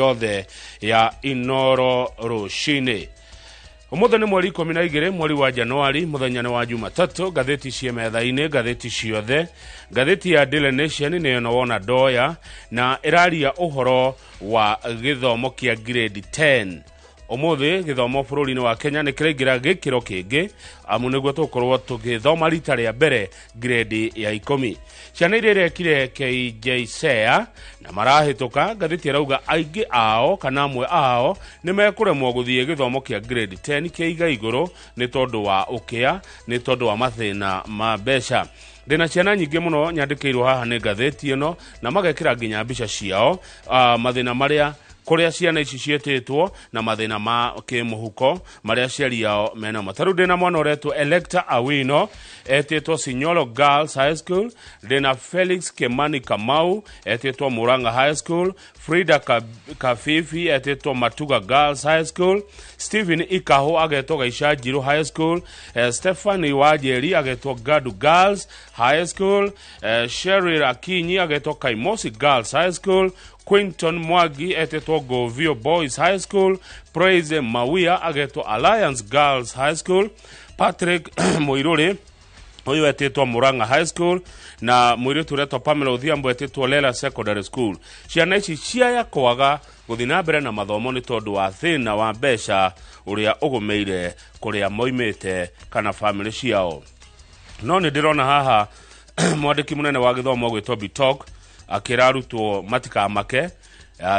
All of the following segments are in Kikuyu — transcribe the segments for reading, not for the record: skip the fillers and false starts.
Yothe ya Inoro rũcinĩ. Ũmũthĩ nĩ mweri 12 mweri wa Januari, mũthenya nĩ wa Jumatatũ. Ngathĩti ciĩ metha-inĩ, ngathĩti ciothe. Ngathĩti ya Daily Nation nĩyo ĩno wona ndoya na ĩraria ũhoro wa gĩthomo kĩa grade 10. Ũmũthĩ gĩthomo bũrũri-inĩ wa Kenya nĩ kĩraingĩra gĩkĩro kĩngĩ, amu nĩguo tũgũkorwo tũgĩthoma rita rĩa mbere grade ya 10. Ciana iria irekire KJSEA na marahĩtũka, ngathĩti ĩrauga aingĩ ao kana amwe ao nĩ mekũremwo gũthiĩ gĩthomo kĩa grade 10 kĩa iga igũrũ nĩ tondũ wa ũkĩa, nĩ tondũ wa mathĩna ma mbeca. Ndĩna ciana nyingĩ mũno nyandĩkĩirwo haha nĩ ngathĩti ĩno na magekĩra nginya mbica ciao, mathĩna marĩa kũrĩa ciana ici ciĩtĩtwo na mathĩna ma kĩmũhuko marĩa aciari ao menamo. Ta rĩu ndĩna mwana ũretwo Electa Awino, etĩtwo Sinyoro Girls High School. Ndĩna Felix Kimani Kamau, etĩtwo Murang'a High School. Frida Kafifi etĩtwo Matuga Girls High School. Stephen Ikaho agetwo Gaicanjirũ High School. Stephanie Wanjeri agetwo Gadu Girls High School. Cheryl Akinyi agetwo Kaimosi Girls High School. Quinton Mwangi etĩtwo Govio Boys High School. Praise Mawia agetwo Alliance Girls High School. Patrick Muiruri ũyũ etĩtwo Murang'a High School, na mũirĩtu ũretwo Pamela Odhiambo etĩtwo Lela Secondary School. Ciana ici ciaya kwaga gũthiĩ na mbere na mathomo nĩ tondũ wa thĩna wa mbeca ũrĩa ũgũmĩire kũrĩa moimĩte kana bamĩrĩ ciao. No nĩ ndĩrona haha mwandĩki mũnene wa gĩthomo gwĩtwo Bitok akĩra arutwo matikamake,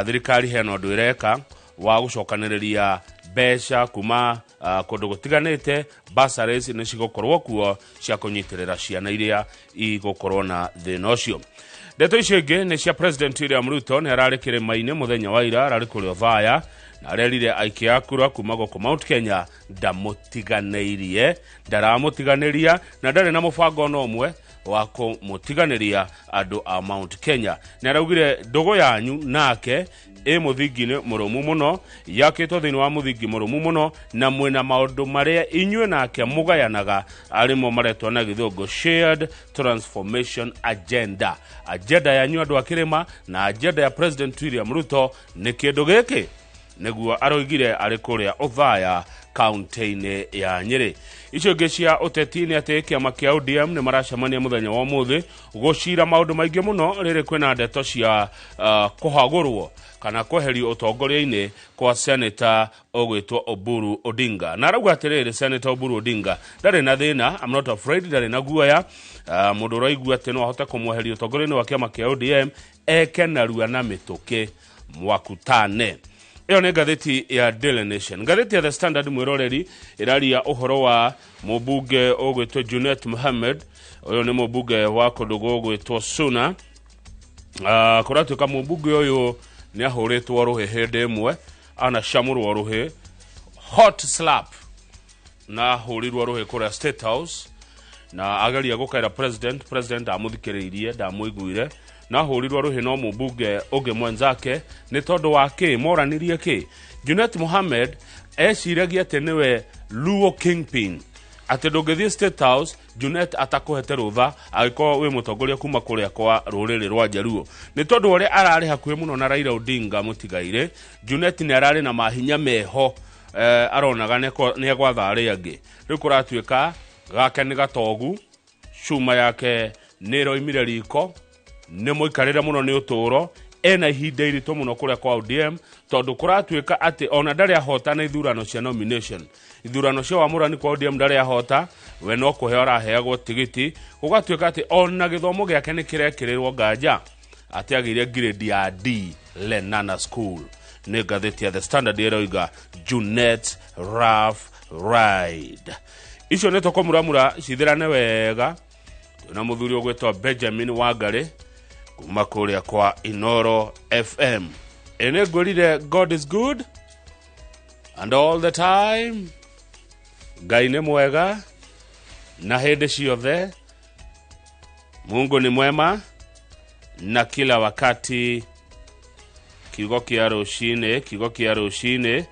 thirikari hena ũndũ ĩreka wa gũcokanĩrĩria mbeca kuma kũndũ gũtiganĩte. Bursaries nĩ cigũkorwo kuo cia kũnyitĩrĩra ciana iria igũkorwo na thĩna ũcio. Ndeto icio ingĩ nĩ cia President William Ruto. Nĩ ararĩ kĩrĩma-inĩ mũthenya wa ira, ararĩ kũrĩa Othaya na arerire aikia a kura kuma gũkũ Mount Kenya ndamũtiganĩirie, ndaramũtiganĩria na ndarĩ na mũbango ona ũmwe wa kũmũtiganĩria andũ a Mount Kenya. Nĩ araugire ndũgũ yanyu nake ĩ mũthingi-inĩ mũrũmu mũno, yakĩtwo thĩinĩ wa mũthingi mũrũmu mũno, na mwĩna maũndũ marĩa inyuĩ nake mũgayanaga arĩmo maretwo na gĩthũngũ shared transformation agenda. Agenda yanyu andũ a kĩrĩma na agenda ya President William Ruto nĩ kĩndũ gĩkĩ, nĩguo aroigire arĩ kũrĩa Othaya kaunti-inĩ ya Nyĩrĩ. Icio ingĩ cia ũteti nĩ atĩ kĩama kĩa ODM nĩ maracemania mũthenya wa ũmũthĩ gũcira maũndũ maingĩ mũno, rĩrĩ kwĩna ndeto cia kũhagũrwo kana kweherio ũtongoria-inĩ kwa Senator ũgwĩtwo Oburu Odinga. Na arauga atĩrĩrĩ, Senator Oburu Odinga ndarĩ na thĩna, I'm not afraid, ndarĩ na guoya. Mũndũ ũraigua atĩ no ahote kũmweheria ũtongoria-inĩ wa kĩama kĩa ODM eke narua na mĩtũkĩ mwakutane. Ĩyo nĩ ngathĩti ya Daily Nation. Ngathĩti ya The Standard, mwĩroreri, ĩraria ũhoro wa mũmbunge ũgwĩtwo Junet Mohamed. Ũyũ nĩ mũmbunge wa kũndũ gũgwĩtwo Suna. Kũratuĩka mũmbunge ũyũ nĩ ahũrĩtwo rũhĩ hĩndĩ ĩmwe, anacamũrwo rũhĩ, hot slap, na ahũrirwo rũhĩ kũrĩa State House na ageria gũkaĩra president. President ndamũthikĩrĩirie, ndamũiguire, na ahũrirwo rũhĩ no mũmbunge ũngĩ mwenzake. Nĩ tondũ wa kĩ moranirie kĩ? Junet Mohamed eciragia atĩ nĩwe Luo kingpin, atĩ ndũngĩthiĩ State House Junet atakũhete rũtha angĩkorwo wĩ mũtongoria kuma kũrĩa kwa rũrĩrĩ rwa Jaluo. Nĩ tondũ ũrĩa ararĩ hakuhĩ mũno na Raila Odinga mũtigairĩ, Junet nĩ ararĩ na mahinya meho, aronaga nĩ egwatha arĩa angĩ. Rĩu kũratuĩka gake nĩ gatogu, cuma yake nĩ ĩroimire riko, nĩ mũikarĩre mũno nĩ ũtũũro, ena ihinda iritũ mũno kũrĩa kwa ODM, tondũ kũratuĩka atĩ ona ndarĩ ahota na ithurano cia nomination, ithurano cia wamũrani kwa ODM ndarĩ ahota, we no kũheo araheagwo tigiti. Gũgatuĩka atĩ ona gĩthomo gĩake nĩ kĩrekĩrĩrwo nganja, atĩ agĩire grade ya D Lenana School. Nĩ ngathĩti ya The Standard ĩroiga Junet rough ride. Icio nĩ tũkũmuramura cithirane wega na mũthuri ũgwĩtwo Benjamin Wangari kuma kũrĩa kwa Inoro FM. Ĩ nĩ ngwĩrire, God is good and all the time. Ngai nĩ mwega na hĩndĩ ciothe. Mungu ni mwema na kila wakati. Kiugo kĩa rũcinĩ, kiugo kĩa rũcinĩ,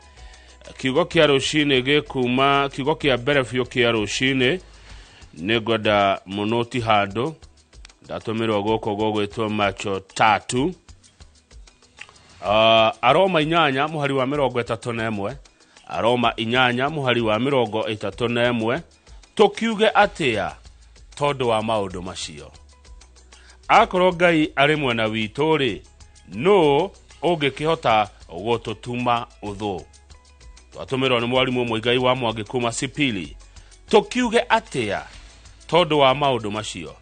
kiugo kĩa rũcinĩ gĩkuma, kiugo kĩa mbere biũ kĩa rũcinĩ nĩ ngwenda mũno ti handũ ndatũmĩrwo gũkũ gũgwĩtwo macho tatu. Aroma 8 muhari wa 31, Aroma 8 muhari wa 31, tukiuge atia tondu wa maundu macio? Akorwo Ngai arĩ mwena witũ rĩ, nũ ũngĩkĩhota gũtũtuma ũthũ? Twatũmĩrwo nĩ mwarimũ Muigai wa Mwangi kuma Sipili. Tukiuge atia tondu wa maundu macio?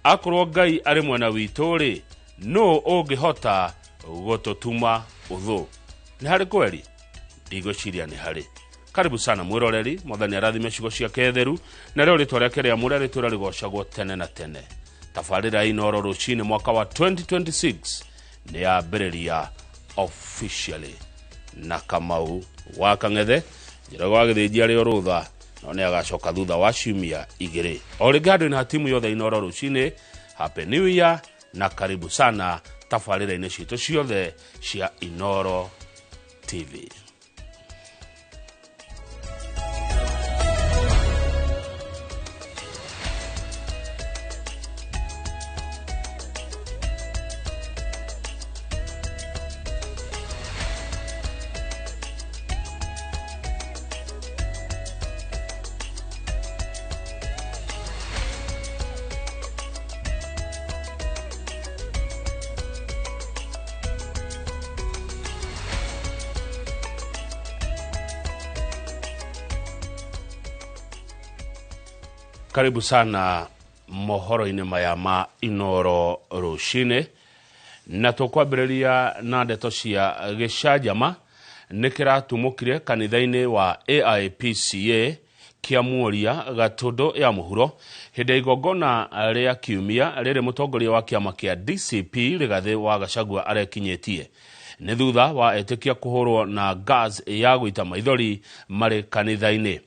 Akorwo Ngai arĩ mwena witũ rĩ, nũ ũngĩhota gũtũtuma ũthũ? Nĩ harĩ kweri? Ndigwĩciria nĩ harĩ. Karibu sana mwiroreri, Mwathani arathime ciugo ciake theru, na rĩo rĩtwa rĩake rĩamũre rĩtũũra rĩgocagwo tene na tene. Tabarĩra Inooro rũcinĩ mwaka wa 2026 nĩ yambĩrĩria officially na Kamau wa Kang'ethe Njoroge wa Gĩthĩnji arĩ o rũtha, no nĩ agacoka thutha wa ciumia 2. O rĩngĩ handũ-inĩ ha timu yothe Inooro rũcinĩ, Happy New Year na karibu sana tabarĩra-inĩ citũ ciothe cia Inooro TV. Karibu sana mohoro-inĩ maya ma Inooro rũcinĩ, na tũkwambĩrĩria na ndeto cia gĩcanjama. Nĩ kĩratumũkire kanitha-inĩ wa AIPCA kĩa Muoria Gatũndũ ya mũhuro hĩndĩ ya igongona rĩa kiumia rĩrĩ mũtongoria wa kĩama kĩa DCP Rigathĩ wa Gachagua arekinyĩtie. Nĩ thutha wa etĩkia kũhũrwo na gas ya gũita maithori marĩ kanitha-inĩ,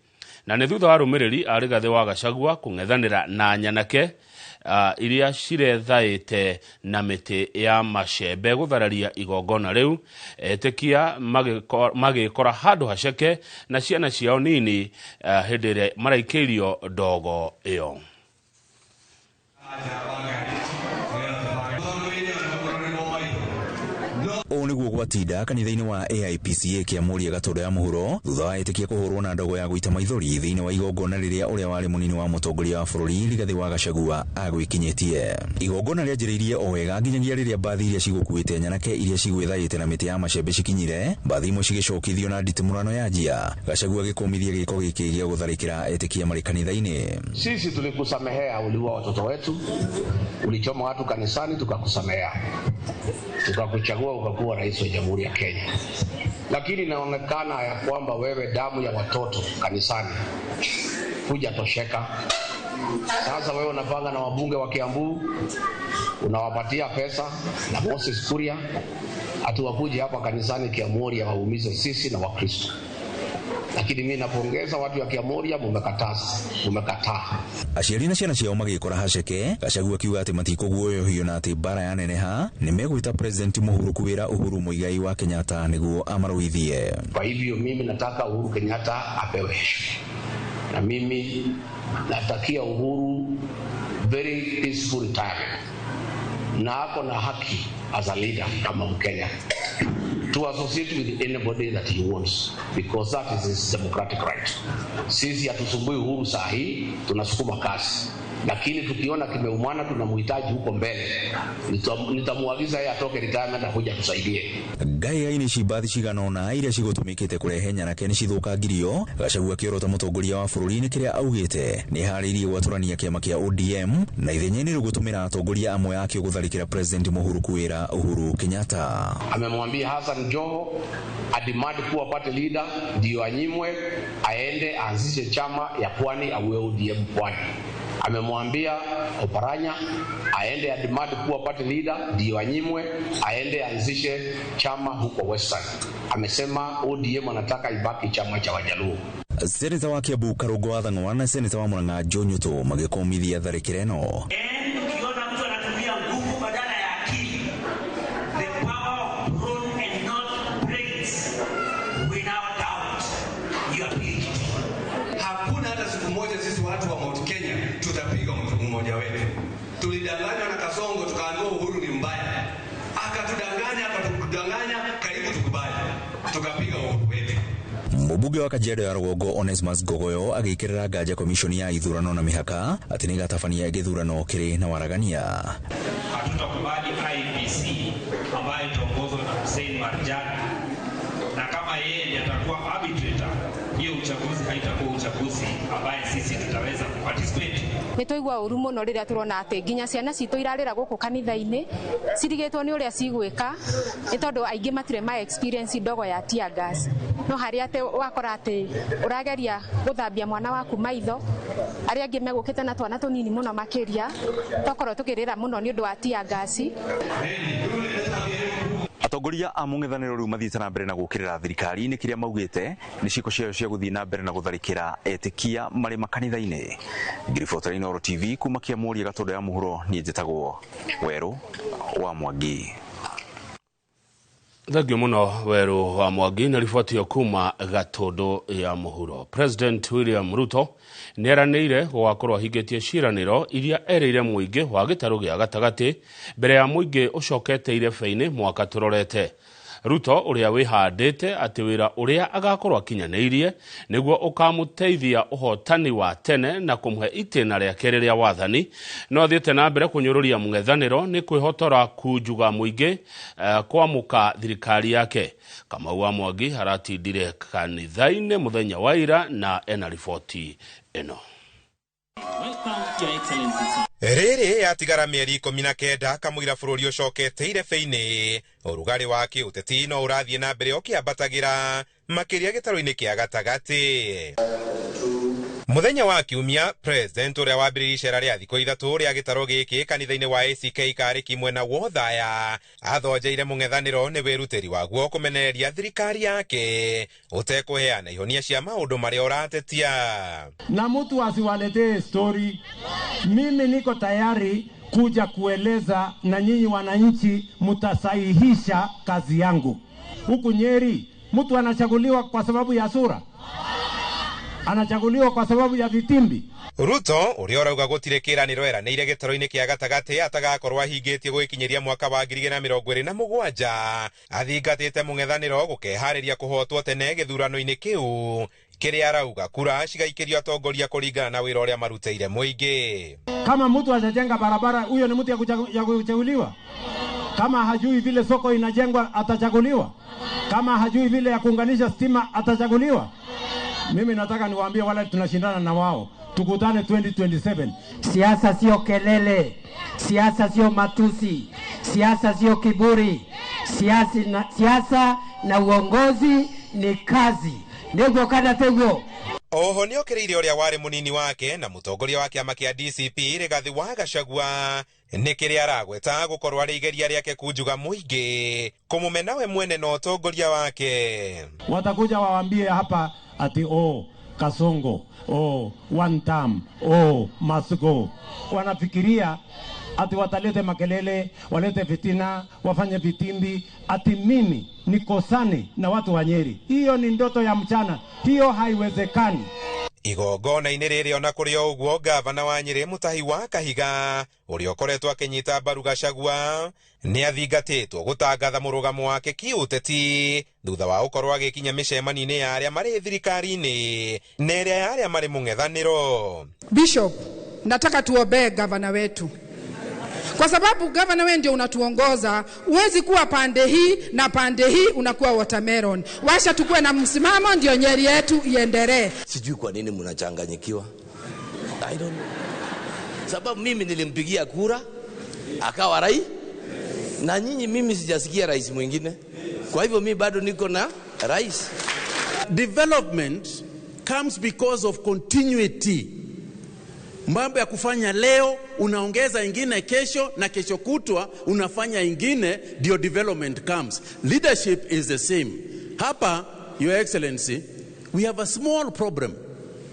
na nĩ thutha wa rũmĩrĩri a Rigathĩ wa Gachagua kũng'ethanĩra na nyanake iria cirethaĩte na mĩtĩ ya macembe gũthararia igongona rĩu. Etĩkia magĩkora handũ haceke na ciana ciao nini hĩndĩ ĩrĩa maraikĩirio ndogo ĩyo. Ũũ nĩguo gwatinda kanitha-inĩ wa AIPCA kĩa Muoria Gatũndũ ya mũhuro thutha wa etĩkia kũhũrwo na ndogo ya gũita maithori thĩinĩ wa igongona rĩrĩa ũrĩa warĩ mũnini wa mũtongoria wa bũrũri Rigathĩ wa Gachagua agwĩkinyĩtie. Igongona rĩanjĩrĩirie o wega nginyagia rĩrĩa mbathi iria cigũkuĩte nyanake iria cigwĩthaĩte na mĩtĩ ya macembe cikinyire, mbathi imwe cigĩcokithio na nditimũrano yanjia. Gachagua agĩkũmithia gĩko gĩkĩ gĩa gũtharĩkĩra etĩkia marĩ kanitha-inĩ. Sisi tulikusamehea, uliua watoto wetu, ulichoma watu kanisani, tukakusamehea, tukakuchagua ukakuwa rais wa Jamhuri ya Kenya. Lakini inaonekana ya kwamba wewe damu ya watoto kanisani hujatosheka. Sasa wewe unapanga na wabunge wa Kiambu, unawapatia pesa na Moses Kuria ati wakuje hapa kanisani Kiamuria waumize sisi na Wakristo. Lakini mimi napongeza watu wa Kiamuria, mumekataa. Aciari na ciana ciao magĩkora haceke, Gachagua akiuga atĩ matikũguoyohio na atĩ mbara yaneneha nĩ megwĩta President Mũhuru wĩra Uhuru Muigai wa Kenyatta nĩguo amaruithie. Kwa hivyo mimi nataka Uhuru Kenyatta apewe heshima, na mimi natakia Uhuru very peaceful retirement, na ako na haki as a leader kama Mkenya to associate with anybody that he wants, because that is his democratic right. Sisi hatusumbui Uhuru saa hii, tunasukuma kasi, lakini tukiona kimeumana tunamhitaji huko mbele, nitamuagiza yeye atoke retirement akuja tusaidie. Ngai-inĩ ci mbathi cigana ũna iria cigũtũmĩkĩte kũrehe nyanake nĩ cithũkangirio. Gachagua akĩorota mũtongoria wa bũrũri nĩ kĩrĩa augĩte nĩ harĩirie gwatũrania kĩama kĩa ODM na ithenya-inĩ rĩu gũtũmĩra atongoria amwe akĩo gũtharĩkĩra President Mũhuru kwĩra Uhuru Kenyatta. Amemwambia Hassan Joho adimadi kuwa party leader ndio anyimwe aende aanzishe chama ya Pwani au ODM Pwani. Amemwambia Oparanya aende adimadi kuwa party leader ndio anyimwe aende aanzishe chama huko Western. Amesema ODM anataka ibaki chama cha Wajaluo. Seneta wa Kiambu Karungo wa Thang'wa na seneta wa Murang'a Joe Nyutu magĩkũmithia tharĩkĩra ĩno. Ukiona mtu anatumia nguvu badala ya akili, the power of brawn and not brains, without doubt you are PhD. Hakuna hata siku moja sisi watu wa Mount Kenya tutapiga mtu mmoja wetu. Tulidanganywa na Kasongo tukaambiwa Uhuru ni mbaya. Akatudanganya, Tukapiga uhuru wetu. Mũmbunge wa Kajiado ya Rũgongo Onesmus Ngogoyo agĩkĩrĩra nganja komishoni ya ithurano na mĩhaka atĩ nĩĩgatabania gĩthurano kĩrĩ na waragania. Hatutakubali IEBC ambayo itaongozwa na Hussein Marjan, na kama yeye ndiye atakuwa arbitrator, hiyo uchaguzi haitakuwa uchaguzi ambaye sisi tutaweza kuparticipate. Nĩ twaigua ũru mũno rĩrĩa tũrona atĩ nginya ciana citũ irarĩra gũkũ kanitha-inĩ cirigĩtwo nĩ ũrĩa cigwĩka, nĩ tondũ aingĩ matirĩ ma experience ndogo ya tear gas. No harĩa atĩ wakora atĩ ũrageria gũthambia mwana waku maitho, arĩa angĩ megũkĩte na twana tũnini mũno makĩria, twakorwo tũkĩrĩra mũno nĩ ũndũ wa tear gas. Atongoria a mũng'ethanĩro rĩu mathiĩte na mbere na gũkĩrĩra thirikari nĩ kĩrĩa maugĩte nĩ ciĩko ciayo cia gũthiĩ na mbere na gũtharĩkĩra etĩkia marĩ makanitha-inĩ. Ngiribota Inooro TV kuma Kĩamũria Gatũndũ ya Mũhuro, niĩ njĩtagwo Werũ wa Mwangi. Thengio mũno Werũ wa Mwangi na riboti ĩyo kuma Gatũndũ ya Mũhuro. President William Ruto nĩeranĩire gũgakorwo ahingĩtie ciĩranĩro iria erĩire mũingĩ wa gĩtarũ gĩa gatagatĩ mbere ya mũingĩ ũcokete irebe-inĩ mwaka tũrorete. Ruto ũrĩa wĩhandĩte atĩ wĩra ũrĩa agakorwo akinyanĩirie nĩguo ũkamũteithia ũhotani wa tene na kũmũhe itĩna rĩake rĩrĩa wathani, no athiĩte na mbere kũnyũrũria mũng'ethanĩro nĩ kwĩhotora kunjuga mũingĩ kwamũka thirikari yake. Kamau wa Mwangi aratindire kanitha-inĩ mũthenya wa ira na ena riboti ĩno. Rĩrĩ yatigara mĩeri 19 kamũira bũrũri ũcokete irebe-inĩ, ũrugarĩ wa kĩũteti no ũrathiĩ na mbere ũkĩambatagĩra makĩria gĩtarũ-inĩ kĩa gatagatĩ. Mũthenya wa kiumia, President ũrĩa wambĩrĩirie icera rĩa thikũ 3 rĩa gĩtarũ gĩkĩ kanitha-inĩ wa ACK Karĩki mwena wa Othaya, athonjeire mũng'ethanĩro nĩ wĩrutĩri waguo kũmenereria thirikari yake ũtekũheana ihonia cia maũndũ marĩa ũratetia. Na mtu asiwaletee story. Mimi niko tayari kuja kueleza na nyinyi wananchi mtasahihisha kazi yangu. Huku Nyeri mtu anachaguliwa kwa sababu ya sura, anachaguliwa kwa sababu ya vitimbi. Ruto ũrĩa ũrauga gũtirĩ kĩĩranĩro eranĩire gĩtarũ-inĩ kĩa gatagatĩ atagakorwo ahingĩtie gwĩkinyĩria mwaka wa 2027, athingatĩte mũng'ethanĩro gũkeharĩria kũhotwo tene gĩthurano-inĩ kĩu kĩrĩa arauga kura cigaikĩrio atongoria kũringana na wĩra ũrĩa marutĩire mũingĩ. Kama mtu hajajenga barabara, huyo ni mtu ya kuchaguliwa? Kama hajui vile soko inajengwa, atachaguliwa? Kama hajui vile ya kuunganisha stima, atachaguliwa? Mimi nataka niwaambie wale tunashindana na wao, tukutane 2027. Siasa sio kelele, siasa sio matusi, siasa sio kiburi, siasa na uongozi ni kazi. Niguo kana tiguo. Oho nĩokĩrĩire ũrĩa warĩ mũnini wake na mũtongoria wa kĩama kĩa DCP Rigathĩ wa Gachagua nĩ kĩrĩa aragweta gũkorwo arĩ igeria rĩake kunjuga mũingĩ kũmũmena we mwene na ũtongoria wake. Watakuja waambie hapa ati oh Kasongo, oh one term, oh must go. Wanafikiria ati watalete makelele, walete fitina, wafanye vitimbi, ati mimi nikosane na watu wa Nyeri. Hiyo ni ndoto ya mchana, hiyo haiwezekani. Igongona-inĩ rĩrĩ ona kũrĩ o ũguo, gavana wa Nyĩrĩ Mutahi wa Kahiga ũrĩa ũkoretwo akĩnyita mbaru Gachagua nĩ athingatĩtwo gũtangatha mũrũgamo wake kĩũteti thutha wa gũkorwo agĩkinya mĩcemanio-inĩ ya arĩa marĩ thirikari-inĩ na ĩrĩa ya arĩa marĩ mũng'ethanĩro. Bishop, nataka tuombee gavana wetu, kwa sababu gavana wewe ndio unatuongoza. Huwezi kuwa pande hii na pande hii, unakuwa watermelon. Washa tukue na msimamo ndio Nyeri yetu iendelee. Sijui kwa nini mnachanganyikiwa. I don't know. Sababu mimi nilimpigia kura akawa rais, na nyinyi mimi sijasikia rais mwingine. Kwa hivyo mimi bado niko na rais. Development comes because of continuity. Mambo ya kufanya leo unaongeza ingine kesho, na kesho kutwa unafanya ingine, ndio development comes. Leadership is the same. Hapa, Your Excellency, we have a small problem.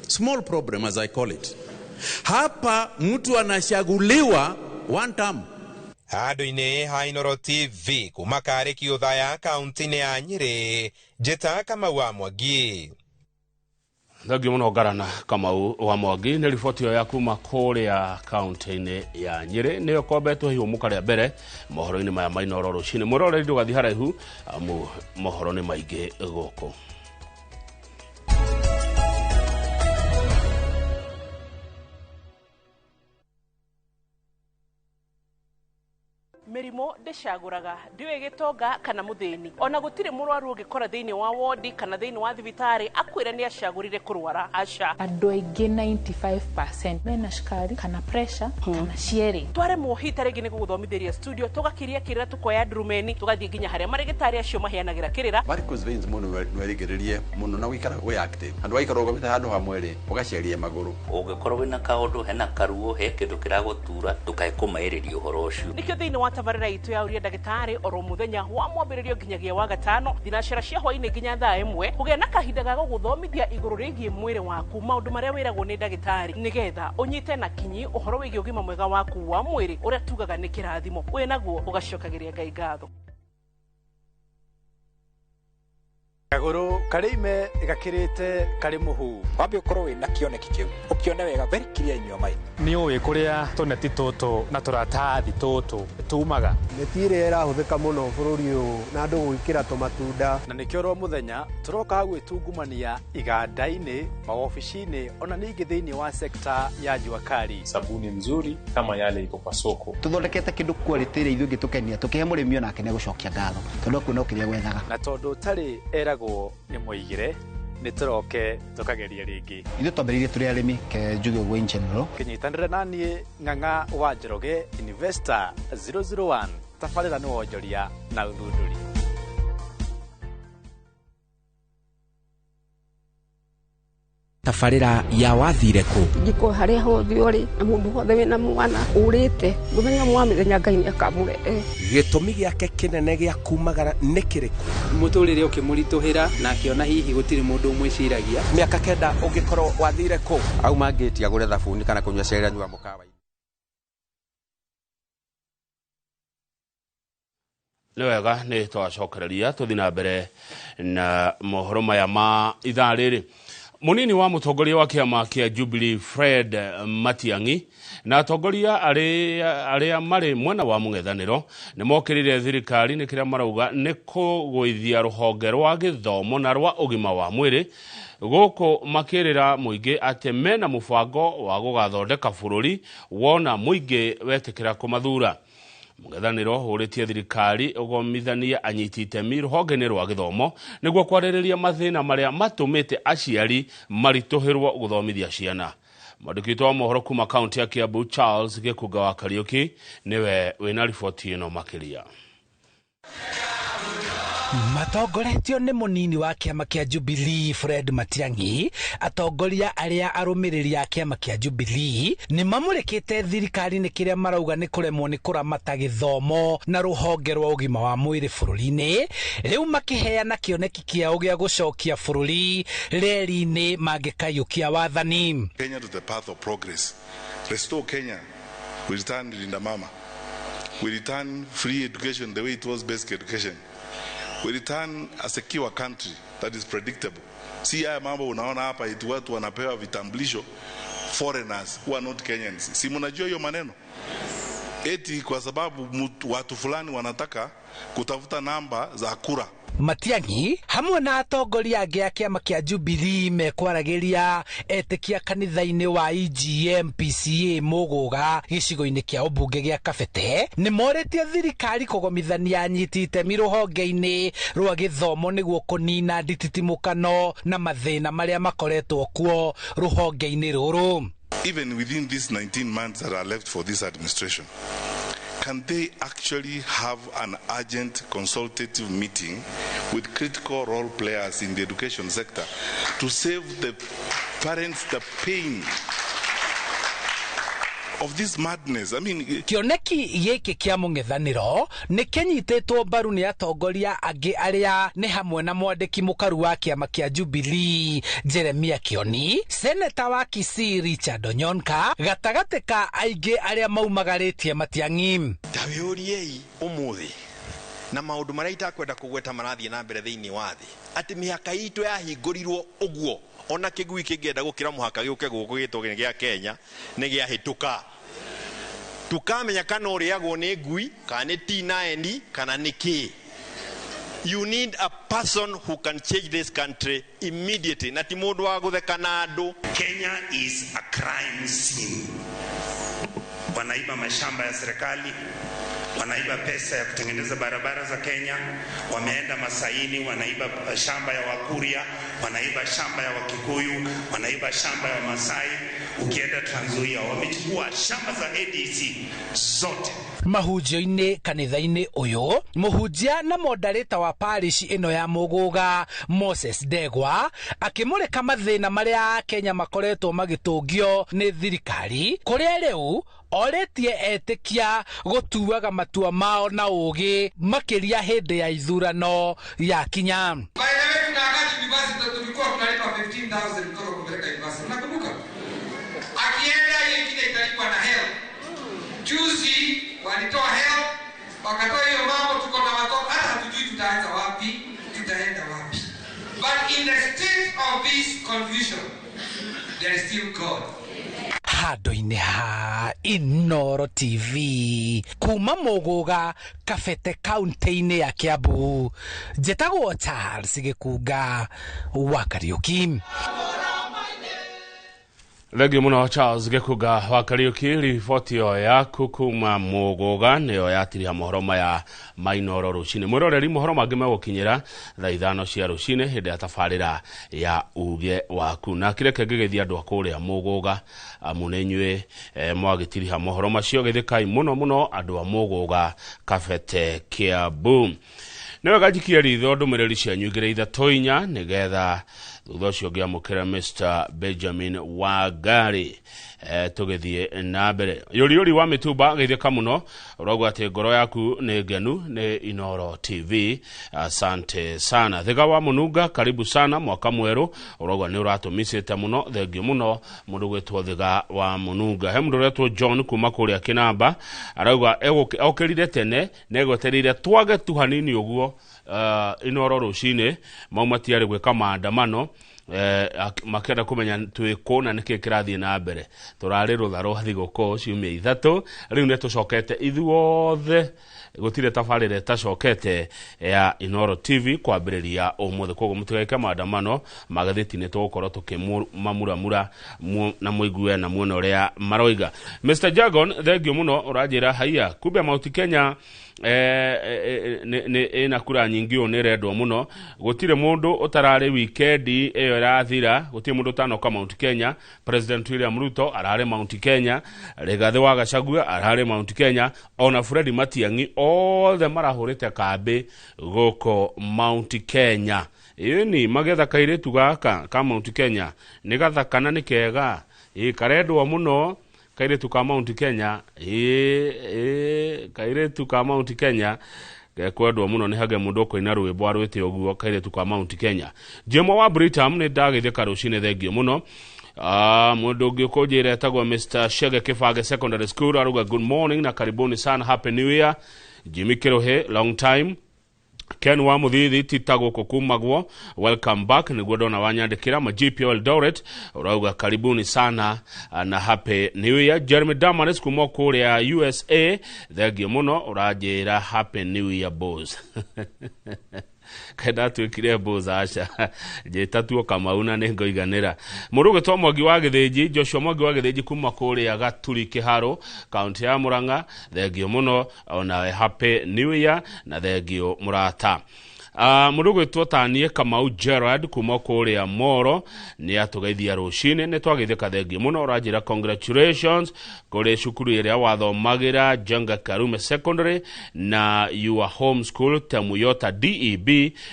Small problem as I call it. Hapa mtu anachaguliwa one term. Handũ-inĩ ha Inooro TV kuma Karĩki Othaya kaunti-inĩ ya Nyĩrĩ, njĩta Kamau wa Mwangi. Thengio muno Ngarana Kamau wa Mwangi nĩ riboti ĩyo ya kuma kũrĩa kaunti-inĩ ya Nyĩrĩ nĩyo kombetwo ihũmũka rĩa mbere mohoro-inĩ maya ma Inooro rũcinĩ. Mwĩroreri ndũgathiĩ haraihu amu mohoro nĩ maingĩ gũkũ. Mĩrimũ ndĩcagũraga, ndiũĩ gĩtonga kana mũthĩni. Ona gũtirĩ mũrwaru ũngĩkora thĩinĩ wa wodi kana thĩinĩ wa thibitarĩ akwĩre nĩ acagũrire kũrwara. Aca. Andũ aingĩ 95% mena cukari kana pressure kana cierĩ. Twaremwo hita rĩngĩ nĩ gũgũthomithĩria studio, tũgakiria kĩrĩra, tũkoya ndurumeni, tũgathiĩ nginya harĩa marĩgĩtarĩ acio maheanagĩra kĩrĩra. Varicose veins mũndũ no erigĩrĩrie mũno na gũikara wĩ active. Handũ wa gũikara ũrũgamĩte handũ hamwe rĩ, ũgaceria magũrũ. Ũngĩkorwo wĩna kaũndũ hena karuo he kĩndũ kĩragũtura, ndũkae kũmaĩrĩria ũhoro ũcio. Nĩkĩo thĩinĩ wa tabarĩra itũ ya ũria ndagĩtarĩ oro mũthenya wa mwambĩrĩrio nginyagia wa gatano thinacara cia hwaĩ-inĩ nginya thaa 1 kũgĩa na kahinda ga gũgũthomithia igũrũ rĩgiĩ mwĩrĩ waku, maũndũ marĩa wĩragwo nĩ ndagĩtarĩ nĩgetha ũnyite na kinyi ũhoro wĩgiĩ ũgima mwega waku wa mwĩrĩ ũrĩa tugaga nĩ kĩrathimo wĩ naguo ũgacokagĩria Ngai ngatho. Kagũrũ karĩ ime gakĩrĩte karĩ mũhu. Wambe ũkorwo wĩna kĩoneki kĩu, ũkĩone wega very clear in your mind. Nĩ ũĩ kũrĩa tũneti tũtũ na tũratathi tũtũ tumaga. Neti ĩrĩa ĩrahũthĩka mũno bũrũri ũyũ na andũ gwĩkĩra tũmatunda. Na nĩkĩo oro mũthenya tũroka gwĩtungumania iganda-inĩ, mawobici-inĩ ona ningĩ thĩinĩ wa sekta ya jua kali. Sabuni nzuri kama yale iko kwa soko. Tũthondekete kĩndũ quality ĩrĩa ithuĩ ĩngĩtũkenia, tũkĩhe mũrĩmi onake nĩegũcokia ngatho tondũ akuona kĩrĩa gwethaga. Na tondũ ũtarĩ eragwo nĩ mũigĩre, nĩ tũroke tũkageria rĩngĩ. Ithuĩ twambĩrĩirie tũrĩ arĩmi, ke njuge ũguo in general. Kĩnyitanĩre na niĩ Ng'ang'a wa Njoroge, Investor 001, tabarĩra nĩ wonjoria na ũthundũri. Tabarĩra ya wathire kũ? Njiko harĩa hothe ũrĩ na mũndũ wothe wĩna mwana ũrĩte mũthenya wa mĩthenya Ngai nĩakamũrehe. Gĩtũmi gĩake kĩnene gĩa kumagara nĩ kĩrĩkũ? Mũtũrĩre ũkĩmũritũhĩra na akĩona hihi gũtirĩ mũndũ ũmwĩciragia. Mĩaka 9 ũngĩkorwo wathire kũ? Auma ngĩti agũre thabuni kana kũnyua cai anyua mũkawa. Nĩ wega nĩ twacokereria tũthiĩ na mbere na mohoro maya ma ithaa rĩrĩ. Munini wa mũtongoria wa kĩama kĩa Jubilee Fred Matiang'i na atongoria arĩa marĩ mwena wa mũng'ethanĩro nĩ mokĩrĩire thirikari nĩ kĩrĩa marauga nĩ kũgũithia rũhonge rwa gĩthomo na rwa ũgima wa mwĩrĩ gũkũ makĩrĩra mũingĩ atĩ mena mũbango wa gũgathondeka bũrũri wona mũingĩ wetĩkĩra kũmathura. Mũng'ethanĩro ũrĩtie thirikari ũgomithanie anyiti itemi rũhonge-inĩ rwa gĩthomo nĩguo kwarĩrĩria mathĩna marĩa matũmĩte aciari maritũhĩrwo gũthomithia ciana. Mwandĩki witũ wa mohoro kuma kaunti ya Kiambu Charles Gĩkunga wa Kariũki nĩwe wĩna riboti ĩno makĩria. Matongoretio nĩ mũnini wa kĩama kĩa Jubilee Fred Matiang'i, atongoria arĩa arũmĩrĩri a kĩama kĩa Jubilee nĩ mamũrĩkĩte thirikari nĩ kĩrĩa marauga nĩ kũremwo nĩ kũramata gĩthomo na rũhonge rwa ũgima wa mwĩrĩ bũrũri-inĩ, rĩu makĩheana kĩoneki kĩao gĩa gũcokia bũrũri reri-inĩ mangĩkaiyũkia wathani. Kenya to the path of progress. Restore Kenya. We return Linda Mama. We return free education the way it was, basic education. We return a secure country that is predictable. Si haya mambo unaona hapa eti watu wanapewa vitambulisho, foreigners who are not Kenyans. Si mnajua hiyo maneno? Eti kwa sababu watu fulani wanataka kutafuta namba za kura. Matiang'i hamwe na atongoria angĩ a kĩama kĩa Jubilee mekwaragĩria etĩkia kanitha-inĩ wa EGM PCA Mũgũga gĩcigo-inĩ kĩa ũmbunge gĩa Kabete nĩ morĩtie thirikari kũgomithania anyiti itemi rũhonge-inĩ rwa gĩthomo nĩguo kũnina ndititimũkano na mathĩna marĩa makoretwo kuo rũhonge-inĩ rũrũ. Even within these 19 months that are left for this administration, can they actually have an urgent consultative meeting with critical role players in the education sector to save the parents the pain of this madness? I mean, kĩoneki gĩkĩ kĩa mũng'ethanĩro nĩ kĩnyitĩtwo mbaru nĩ atongoria angĩ arĩa nĩ hamwe na mwandĩki mũkaru wa kĩama kĩa Jubilee Jeremia Kioni, seneta wa Kisii Richard Onyonka, gatagatĩ ka aingĩ arĩa maumagarĩtie Matiang'i. Ta wĩũriei ũmũthĩ Na maũndũ marĩa itakwenda kũgweta marathiĩ na mbere thĩinĩ wa thĩ, atĩ mĩhaka itũ yahingũrirwo ũguo, ona kĩgui kĩngĩenda gũkĩra mũhaka gĩũke gũkũ gĩtwo nĩ gĩa Kenya nĩ gĩahĩtũka. Tukamenya kana ũrĩagwo nĩ ngui kana nĩ T9 kana nĩ kĩ. You need a person who can change this country immediately, na ti mũndũ wa gũtheka na andũ. Kenya is a crime scene. Wanaiba mashamba ya serikali, wanaiba pesa ya kutengeneza barabara za Kenya, wameenda Masaini, wanaiba shamba ya Wakuria, wanaiba shamba ya Wakikuyu, wanaiba shamba ya Wamasai. Ukienda Trans Nzoia wamechukua shamba za ADC zote. Mahunjio-inĩ kanitha-inĩ ũyũ, mũhunjia na mondarĩta wa parish ĩno ya Mũgũga, Moses Ndegwa, akĩmũrĩka mathĩna marĩa Akenya makoretwo magĩtũngio nĩ thirikari, kũrĩa rĩu orĩtie etĩkia gũtuaga matua mao na ũgĩ makĩria hĩndĩ ya ithurano ya kinya. By the way, kuna wakati university tulikuwa tunalipa 15,000 mtoto kupeleka university. Unakumbuka? Akienda hiyo ingine italipwa na HELB. Juzi walitoa HELB, wakatoa hiyo mambo, tuko na watoto hata hatujui tutaanza wapi, tutaenda wapi. But in the state of this confusion, there is still God. Handũ-inĩ ha Inooro TV kuma Mũgũga, Kabete, kaunti-inĩ ya Kiambu, njĩtagwo Charles Gĩkunga wa Kariũki. Thengiũ mũno Charles Gĩkunga wa Kariũki. Riboti ĩyo yaku kuma Mũgũga nĩyo yatiriha mohoro maya ma Inooro rũcinĩ. Mwĩroreri, mohoro mangĩ megũkinyĩra thaa 5 cia rũcinĩ hĩndĩ ya tabarĩra ya uge waku. Na kĩreke ngĩgeithia andũ a kũrĩa Mũgũga, amu nĩ inyuĩ mwagĩtiriha mohoro macio. Geithĩkai mũno mũno andũ a Mũgũga, Kabete, Kiambu. Nĩ wega njikie ritho ndũmĩrĩri cianyu igĩrĩ ithatũ inya, nĩgetha thutha ũcio ngĩamũkĩra Mr Benjamin Wangari, tũgĩthiĩ na mbere. Yũriũri wa mĩtumba, geithĩka mũno, ũrauga atĩ ngoro yaku nĩ ngenu nĩ Inooro TV, asante sana. Thiga wa Mũnunga, karibu sana mwaka mwerũ, ũrauga nĩ ũratũmicĩte mũno, thengiũ mũno mũndũ gwĩtwo Thiga wa Mũnunga. He mũndũ ũretwo John kuma kũrĩa Kĩnamba, arauga okĩrire tene na egwetereire twage tu hanini ũguo Inooro rũcinĩ mau matiarĩ gwĩka maandamano, makĩenda kũmenya twĩ na nĩkĩ kĩrathiĩ na mbere. Tũrarĩ rũtha rwa thigũkũ ciumia 3, rĩu nĩ tũcokete ithuothe, gũtirĩ tabarĩra ĩtacokete ya Inooro TV kwambĩrĩria ũmũthĩ. Koguo mũtigeke maandamano, magathĩti nĩ tũgũkorwo tũkĩmamuramura na mũigue na muone ũrĩa maroiga. Mr Jagon, thengiũ mũno, ũranjĩra haiya, kumbe Mount Kenya ĩna kura nyingĩ ũũ, nĩ ĩrendwo mũno. Gũtirĩ mũndũ ũtararĩ wikendi ĩyo ĩrathira, gũtirĩ mũndũ ũtanoka Mount Kenya. President William Ruto ararĩ Mount Kenya, Rigathĩ wa Gachagua ararĩ Mount Kenya, ona Fred Matiang'i, othe marahũrĩte kambĩ gũkũ Mount Kenya. Ĩni magetha kairĩtu gaka ka Mount Kenya nĩ gathaka na nĩ kega, ĩ karendwo mũno kairĩtu ka Mount Kenya, ĩ kairĩtu ka Mount Kenya gekwendwo mũno. Nĩ hage mũndũ ũkũina rwĩmbo arwĩte ũguo, kairĩtu ka Mount Kenya. Jemo wa Britam, nĩ ndagĩthĩka rũcinĩ, thengiũ mũno. Mũndũ ũngĩ ũkũnjĩra etagwo Mr Shege, Kĩbange Secondary School, aruga good morning na karibuni sana, happy new year. Jimmy Kirohe, long time. Ken wa Muthithi, tita gũkũ kumagwo, welcome back, nĩguo ndona wanyandĩkĩra. Majipio Eldoret ũrauga karibuni sana na happy new year. Jeremy Damaris kuma kũrĩa USA, thengiũ mũno, ũranjĩra happy new year boss. Kaĩ ndatuĩkire boss? Aca, njĩta tuo Kamau na nĩ ngoiganĩra. Mũndũ ũgĩtwo Mwangi wa Gĩthĩnji, Joshua Mwangi wa Gĩthĩnji kuma kũrĩa Gaturi Kĩharũ, kaunti ya Murang'a, thengiũ mũno onawe, happy new year na thengiũ mũrata. Mũndũ ũgwĩtwo Tanie Kamau Gerard kuma kũrĩa Moro nĩ atũgeithia rũcinĩ, nĩ twageithĩka, thengiũ mũno. Ũranjĩra congratulations kũrĩ cukuru ĩrĩa wathomagĩra, Jenga Karume Secondary, na your home school Temuyota DEB,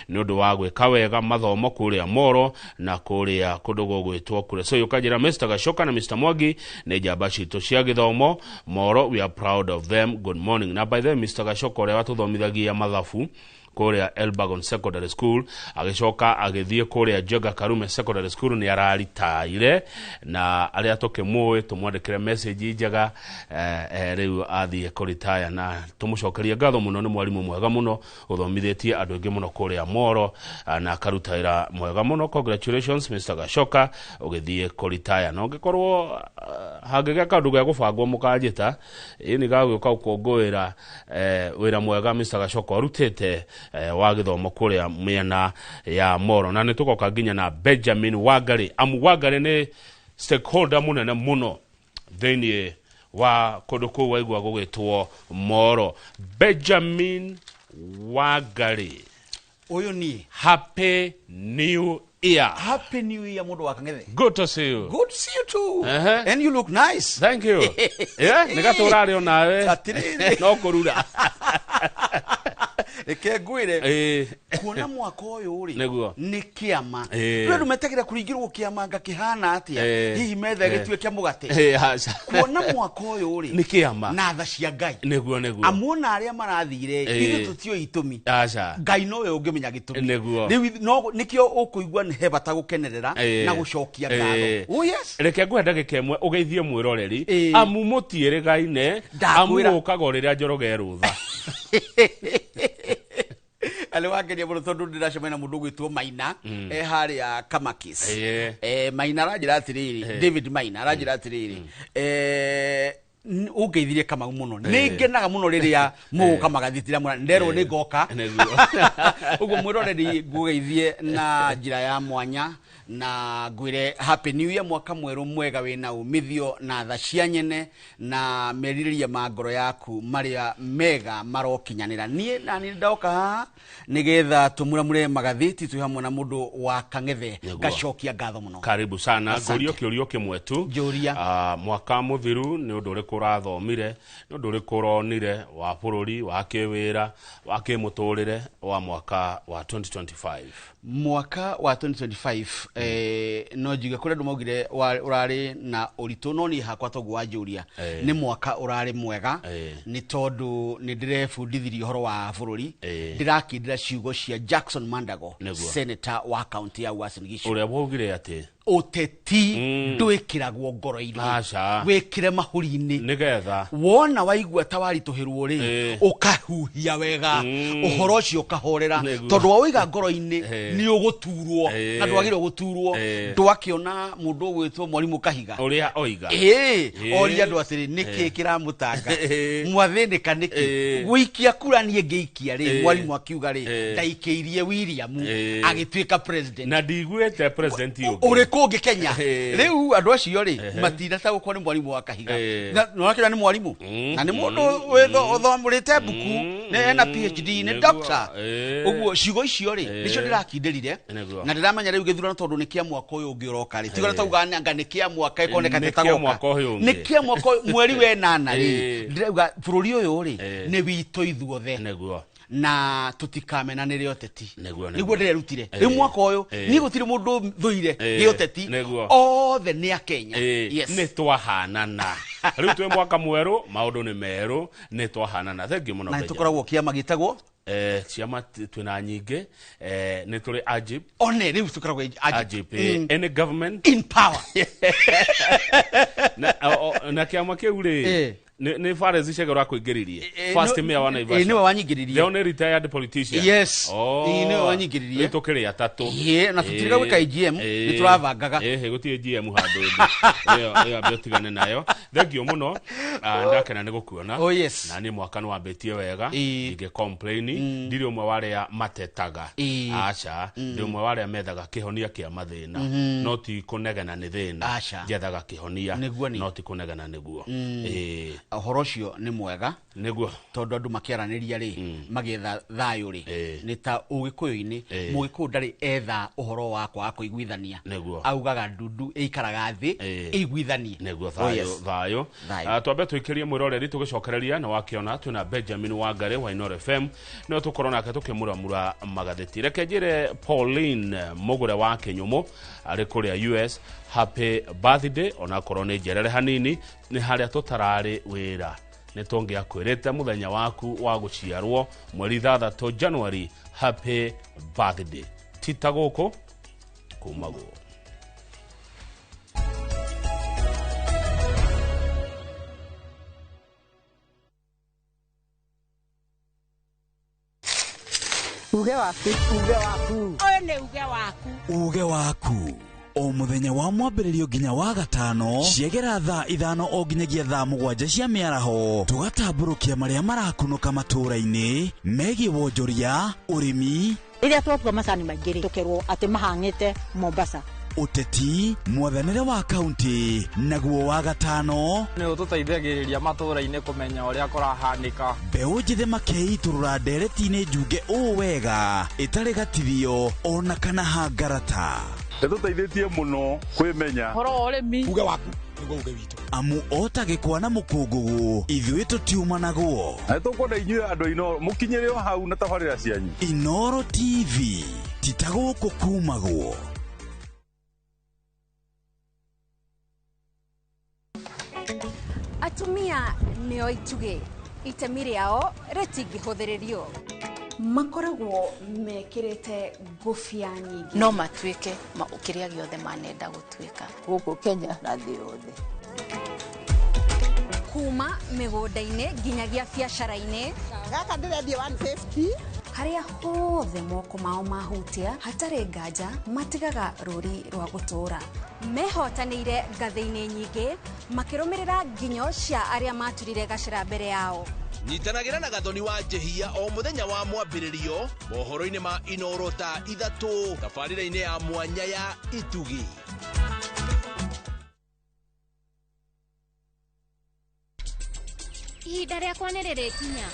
nĩ ũndũ wa gwĩka wega mathomo kũrĩa Moro na kũrĩa kũndũ gũgwĩtwo kũrĩa. So ũkanjĩra Mr Gacoka na Mr Mwangi nĩ njamba citũ cia gĩthomo Moro, we are proud of them, good morning. Na by the way, Mr Gacoka ũrĩa watũthomithagia mathabu kũrĩa Elbagon Secondary School, agĩcoka agĩthiĩ kũrĩa Njenga Karume Secondary School, nĩ araritaire na arĩa tũkĩmũĩ tũmwandĩkĩre message njega. Rĩu athiĩ kũritaya na tũmũcokerie ngatho mũno, nĩ mwarimũ mwega mũno ũthomithĩtie andũ aingĩ mũno kũrĩa Moro, na akaruta wĩra mwega mũno. Congratulations, Mr. Gachoka, ũgĩthiĩ kũritaya, na ũngĩkorwo hangĩgĩa kaũndũ gĩa gũbangwo mũkanjĩta ĩ nĩ gagũka gũkũngũĩra wĩra mwega Mr. Gachoka arutĩte wa gĩthomo kũrĩa mĩena ya Moro. Na nĩ tũgoka nginya na Benjamin Wangari, amu Wangari nĩ stakeholder mũnene mũno thĩinĩ wa kũndũ kũu waigua gũgĩtwo Moro. Benjamin Wangari, Ũyũ niĩ. Happy New Year. Happy New Year, mũndũ wa Kang'ethe. Good to see you. Good to see you too. And you look nice. Thank you. Yeah, nĩ gatũra rĩ onawe. Atĩrĩrĩ. No kũrura. Reke ngwĩre, kuona mwaka ũyũ rĩ, Nĩguo. nĩ kĩama. Ĩĩ. Rĩu andũ metagĩra kũringĩrwo kĩama nga kĩhana atĩa, Ĩĩ. hihi metha Ĩĩ. gĩtuĩke mũgate. Ĩĩ, aca. Kuona mwaka ũyũ rĩ, Nĩ kĩama. na tha cia Ngai. Nĩguo. Amuona arĩa marathire, Ĩĩ. ithuĩ tũtiũĩ itũmi. Aca. Ngai nowe ũngĩmenya gĩtũmi. Nĩguo. Rĩu no nĩkĩo ũkũigua nĩ he bata gũkenerera na gũcokia ngatho. Oh yes. Reke ngũhe ndagĩka ĩmwe ũgeithie mwĩroreri, Ĩĩ. amu mũtiĩrĩgaine, amu Ndakwĩra. ũkaga o rĩrĩa Njoroge rũtha. Arĩ wangenia mũno tondũ ndĩracemania na mũndũ ũgwĩtwo Maina, e harĩa Kamakis. Maina aranjĩra atĩrĩrĩ, David Maina aranjĩra atĩrĩrĩ, ũngeithirie Kamau mũno, nĩ ngenaga mũno rĩrĩa mũgũka magathĩti ramwĩra nderwo nĩ ngoka. Ũguo mwĩroreri, ngũgeithie na njĩra ya mwanya na ngwĩre happy new year, mwaka mwerũ mwega wĩna umithio na tha cia nyene na merirĩria ma ngoro yaku marĩa mega marokinyanĩra. Niĩ na niĩ ndoka haha nĩgetha tũmuramure magathĩti twĩ hamwe na mũndũ wa Kang'ethe. Nĩguo. Ngacokia ngatho mũno. Karibu sana. Asante. Ngũrio kĩũrio kĩmwe tu. Njũria. Mwaka mũthiru nĩ ũndũ ũrĩkũ ũrathomire, nĩ ũndũ ũrĩkũ ũronire wa bũrũri, wa kĩwĩra, wa kĩmũtũrĩre wa mwaka wa 2025? Mwaka wa 2025, no njuge kũrĩ andũ maugire ũrarĩ na ũritũ, no niĩ hakwa toguo wanjũria, nĩ mwaka ũrarĩ mwega, nĩ tondũ nĩ ndĩrebundithirie ũhoro wa bũrũri. Ndĩrakindĩra ciugo cia Jackson Mandago, senator wa kaunti ya Uasin Gishu, ũrĩa waugire atĩ ũteti ndwĩkĩragwo ngoro-inĩ, Aca. wĩkĩre mahũri-inĩ, nĩgetha wona waigua ta waritũhĩrwo rĩ, ũkahuhia wega, ũhoro ũcio ũkahorera, tondũ waũiga ngoro-inĩ nĩ ũgũturwo, na ndwagĩrĩirwo gũturwo. Ndwakĩona mũndũ ũgwĩtwo mwarimũ Kahiga ũrĩa oiga. Ĩĩ, oria andũ atĩrĩ, nĩkĩ kĩramũtanga, mwathĩnĩka nĩkĩ? Gũikia kura niĩ ngĩikia rĩ, mwarimũ akiuga rĩ, ndaikĩirie William, agĩtuĩka president. Na ndiguĩte president ũngĩ. Ũrĩkũ ũngĩ Kenya? Rĩu andũ acio rĩ, matinatagũkwo nĩ mwarimũ wa Kahiga. Na nĩwakĩona nĩ mwarimũ na nĩ mũndũ ũthomũrĩte mbuku, nĩ ena PhD, nĩ doctor. Ũguo ciugo icio rĩ, nĩcio ndĩrakindĩrire, na ndĩramenya rĩu gĩthurano tondũ nĩ kĩa mwaka ũyũ ũngĩ ũroka rĩ, tigora tauga anga nĩ kĩa mwaka ĩkoneka Nĩ kĩa tĩtagoka. mwaka ũyũ ũngĩ. Nĩ kĩa mwaka ũyũ, mweri wenana rĩ, ndĩrauga bũrũri ũyũ rĩ, nĩ witũ ithuothe, na tũtikamenanĩre ũteti. Nĩguo ndĩrerutire rĩu mwaka ũyũ, niĩ gũtirĩ mũndũ thũire gĩũteti, othe nĩ akenya. Yes. Nĩ twahanana rĩu, twĩ mwaka mwerũ, maũndũ nĩ merũ, nĩ twahanana. Thank you mũno, Na nĩ Benjamin. tũkoragwo kĩama gĩtagwo Ciama twĩna nyingĩ, nĩ tũrĩ AGIP. One rĩu tũkoragwo AGIP. AGIP, any government in power. Na kĩama kĩu rĩ, nĩ Fares Chege ũrakũingĩririe, first mayor wa Naivasha. Nĩwe wanyingĩririe. The only retired politician. Yes. Oh. Ĩĩ, nĩwe wanyingĩririe. Rĩu tũkĩrĩ atatũ. Ĩĩ, na tũtirĩga gwĩka AGM, nĩ tũrabangaga. Ĩĩ, gũtirĩ GM handũ ĩndĩ. Ĩyo ambe ũtigane nayo. Thank you mũno. Ah, ndakena nĩ gũkuona. Oh, yes. Na niĩ mwaka nĩ wambĩtie wega, ndingĩ complain. Ndirĩ ũmwe wa arĩa matetaga. Aca, ndĩ ũmwe wa arĩa methaga kĩhonia kĩa mathĩna, no ti kũnegena nĩ thĩna. Aca. Njethaga kĩhonia, Nĩguo nĩ. no ti kũnegena nĩguo. Ĩĩ. Ũhoro ũcio nĩ mwega, Nĩguo. tondũ andũ makĩaranĩria rĩ, magĩetha thayũ rĩ, nĩ ta ũgĩkũyũ-inĩ, mũgĩkũyũ ndarĩ etha ũhoro wa kwaga kũiguithania, augaga ndundu ĩikaraga thĩ ĩiguithanie. Nĩguo. Oh, Thayũ. yes. Thayũ. Thayũ. Ah, twambe tũikĩrie mwĩroreri tũgĩcokereria na wakĩona twĩna Benjamin Wangari wa Inoro FM, no tũkorwo nake tũkĩmuramura magathĩti. Reke njĩre Pauline Mũgũre wa Kĩnyũmũ arĩ kũrĩa US, happy birthday, onakorwo nĩ njerere hanini nĩ harĩa tũtararĩ wĩra, nĩ tũngĩakwĩrĩte mũthenya waku wa gũciarwo mweri 6 January. Happy birthday. Tita gũkũ kumagwo. Uge waku, uge waku. Ũyũ nĩ uge waku. Uge waku. O mũthenya wa mwambĩrĩrio nginya wa gatano ciegera thaa 5 o nginyagia thaa 7 cia mĩaraho tũgatambũrũkia marĩa marakunũka matũũra-inĩ megiĩ wonjoria, ũrĩmi. Rĩrĩa twatua macani maingĩ rĩ, tũkerwo atĩ mahang'ĩte Mombasa. Ũteti, mwathanĩre wa kaunti, naguo wa gatano nĩ ũtũteithagĩrĩria matũũra-inĩ kũmenya ũrĩa kũrahanĩka. Mbeũ njĩthĩ makeitũrũra ndereti-inĩ njunge ũũ wega ĩtarĩ gatithio ona kana hangarata. Nĩtũteithĩtie mũno kwĩmenya ũhoro wa ũrĩmi. Uge waku nĩguo uge witũ. Amu ota gĩkwa na mũkũngũgũ ithuĩ tũtiumanagwo. Na nĩtũkwenda inyuĩ andũ a Inooro mũkinyĩre o hau na tabarĩra cianyu. Inooro TV ti ta gũkũ kumagwo. Atumia nĩo itugĩ, itemi rĩao rĩtingĩhũthĩrĩrio. Makoragwo mekĩrĩte ngũbia nyingĩ. No matuĩke kĩrĩa gĩothe manenda gũtuĩka. Gũkũ Kenya na thĩ yothe. Kuma mĩgũnda-inĩ nginyagia biacara-inĩ. Gaka ndĩrendia 150. Harĩa hothe moko mao mahutia hatarĩ nganja matigaga rũri rwa gũtũũra. Mehotanĩire ngathĩ-inĩ nyingĩ makĩrũmĩrĩra nginyo cia arĩa maturire gacĩra mbere yao. Nyitanagĩra na Gathoni wa Njehia o mũthenya wa mwambĩrĩrio mohoro-inĩ ma Inooro ta 3 tabarĩra-inĩ ya mwanya ya Itugi. Ihinda rĩakwa nĩ rĩrĩkinya.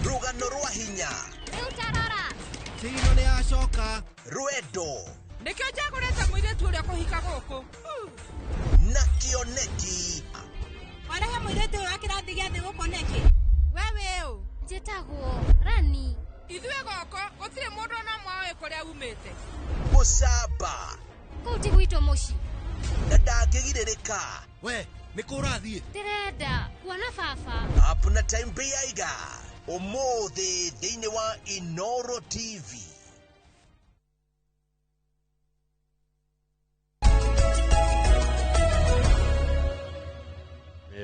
Rũgano rwa hinya. Rĩu tarora. Tino nĩ acoka. Rwendo. Nĩkĩo njagũrĩte mũirĩtu ũrĩa kũhika gũkũ. Na kĩoneki. Warehe mũirĩtu ũyũ wa kĩrathi gĩa thĩ gũkũ nĩkĩ? We wĩ ũ? Njĩtagwo Rani. Ithuĩ gũkũ gũtirĩ mũndũ ona ũmwe ũĩ kũrĩa umĩte. Mũcamba. Kũu ti gwitũ mũciĩ. Na ndangĩgirĩrĩka. We, nĩ kũ ũrathiĩ? Ndĩrenda kuona baba. Up na time Biaiga. Ũmũthĩ thĩinĩ wa Inooro TV.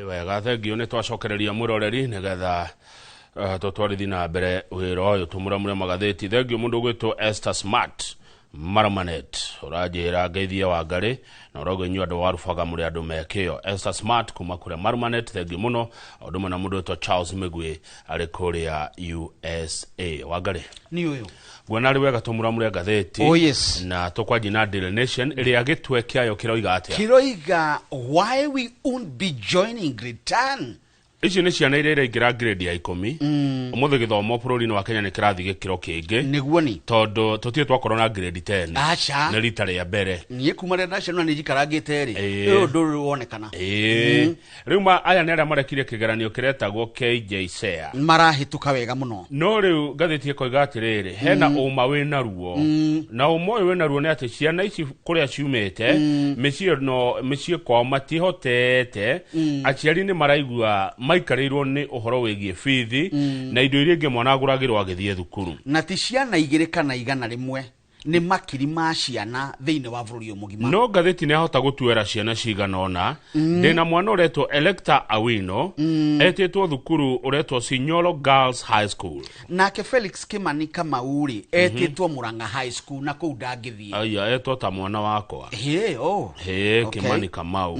Wega thengio nĩ twacokereria mwĩroreri nĩgetha tũtwarithi na mbere wĩra ũyũ tũmũramũre magathĩti. Thengio mũndũ ũgwĩtwo Esther Smart Maramanet ũranjĩra ngeithie Wangarĩ na ũrauga inyuĩ andũ wa Rubaga mũrĩ andũ mekĩo. Esther Smart kuma kũrĩa Maramanet, thengio mũno. O ũndũ ũmwe na mũndũ ũgwĩtwo Charles Mĩgwi arĩ kũrĩa USA. Wangarĩ nĩ ũyũ nguona arĩ wega tũmũramũre ngathĩti. Oh, yes. Na tũkwanjia na Daily Nation ĩrĩa gĩtwe kĩayo kĩroiga atĩa? Kĩroiga why we won't be joining Britain. Ici nĩ ciana iria iraingĩra grade ya 10. Ũmũthĩ gĩthomo bũrũri-inĩ wa Kenya nĩ kĩrathiĩ gĩkĩro kĩngĩ. Nĩguo ni. Tondũ tũtirĩ twakorwo na grade 10. Aca. Nĩ rita rĩa mbere. Niĩ kuma rĩrĩa ndaciarirwo na nĩ njikarangĩte rĩ. Ũyũ ũndũ ũrĩ wonekana. Rĩu aya nĩ arĩa marekire kĩgeranio kĩretagwo KJSEA. Marahĩtũka wega mũno. No rĩu ngathĩti ĩkoiga atĩrĩrĩ, hena ũma wĩna ruo. Na ũma ũyũ wĩna ruo nĩ atĩ ciana ici kũrĩa ciumĩte, mĩciĩ kwao matihotete, aciari nĩ maraigua maikarĩirwo nĩ ũhoro wĩgiĩ bithi na indo iria ingĩ mwana agũragĩrwo agĩthiĩ thukuru. Na ti ciana 2 kana 100 nĩ makiri ma ciana thĩinĩ wa bũrũri ũyũ mũgima. No ngathĩti nĩ ahota gũtuĩra ciana cigana ũna. Ndĩna mwana ũretwo Electa Awino, etĩtwo thukuru ũretwo Sinyoro Girls High School. Nake Felix Kimani Kamau rĩ, etĩtwo Murang'a High School na kũu ndangĩthiĩ. Aya, etwo ta mwana wakwa. Hĩ, oh. Hĩ, Kimani Kamau.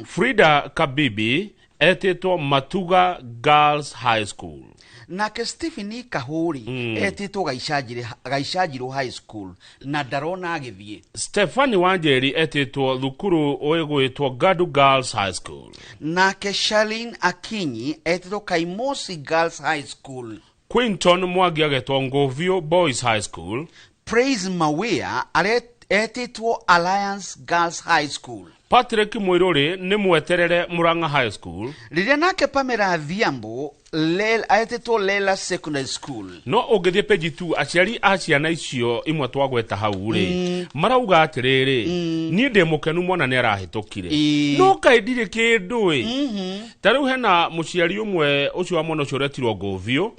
Frida Kabibi etĩtwo Matuga Girls High School. Nake Stephen Kahuri etĩtwo Gaicanjirũ High School na ndarona agĩthiĩ. Stephanie Wanjeri etĩtwo thukuru ũgwĩtwo Gadu Girls High School. Nake Charlene Akinyi etĩtwo Kaimosi Girls High School. Quinton Mwangi agetwo Ngovio Boys High School. Praise Mawia etĩtwo Alliance Girls High School. Patrick Mwiruri nĩ mweterere Murang'a High School. Rĩrĩa nake Pamela Adhiambo aetĩtwo Lela Secondary School. No ũngĩthiĩ page 2, aciari a ciana icio imwe twagweta hau rĩ, marauga atĩrĩrĩ, niĩ ndĩ mũkenu mwana nĩ arahĩtũkire, no kaĩ ndirĩ kĩndũ ĩ. Ta rĩu hena mũciari ũmwe ũcio wa mwana ũcio ũretirwo ngũbiũ,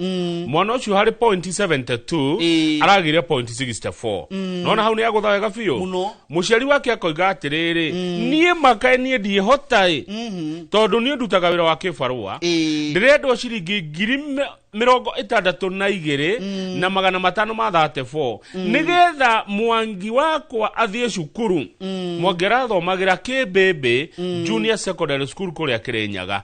mwana ũcio harĩ point 72 aragĩire point 64. Nona hau nĩ agũtha wega biũ. Mũno. Mũciari wake akoiga atĩrĩrĩ, niĩ makaĩ niĩ ndiĩhota ĩ, tondũ niĩ ndutaga wĩra wa kĩbarũa, ndĩrendwo ciringi 62,534 nĩgetha Mwangi wakwa athiĩ cukuru. Mwangi arathomagĩra Kĩmbĩmbĩ Junior Secondary School kũrĩa Kĩrĩnyaga.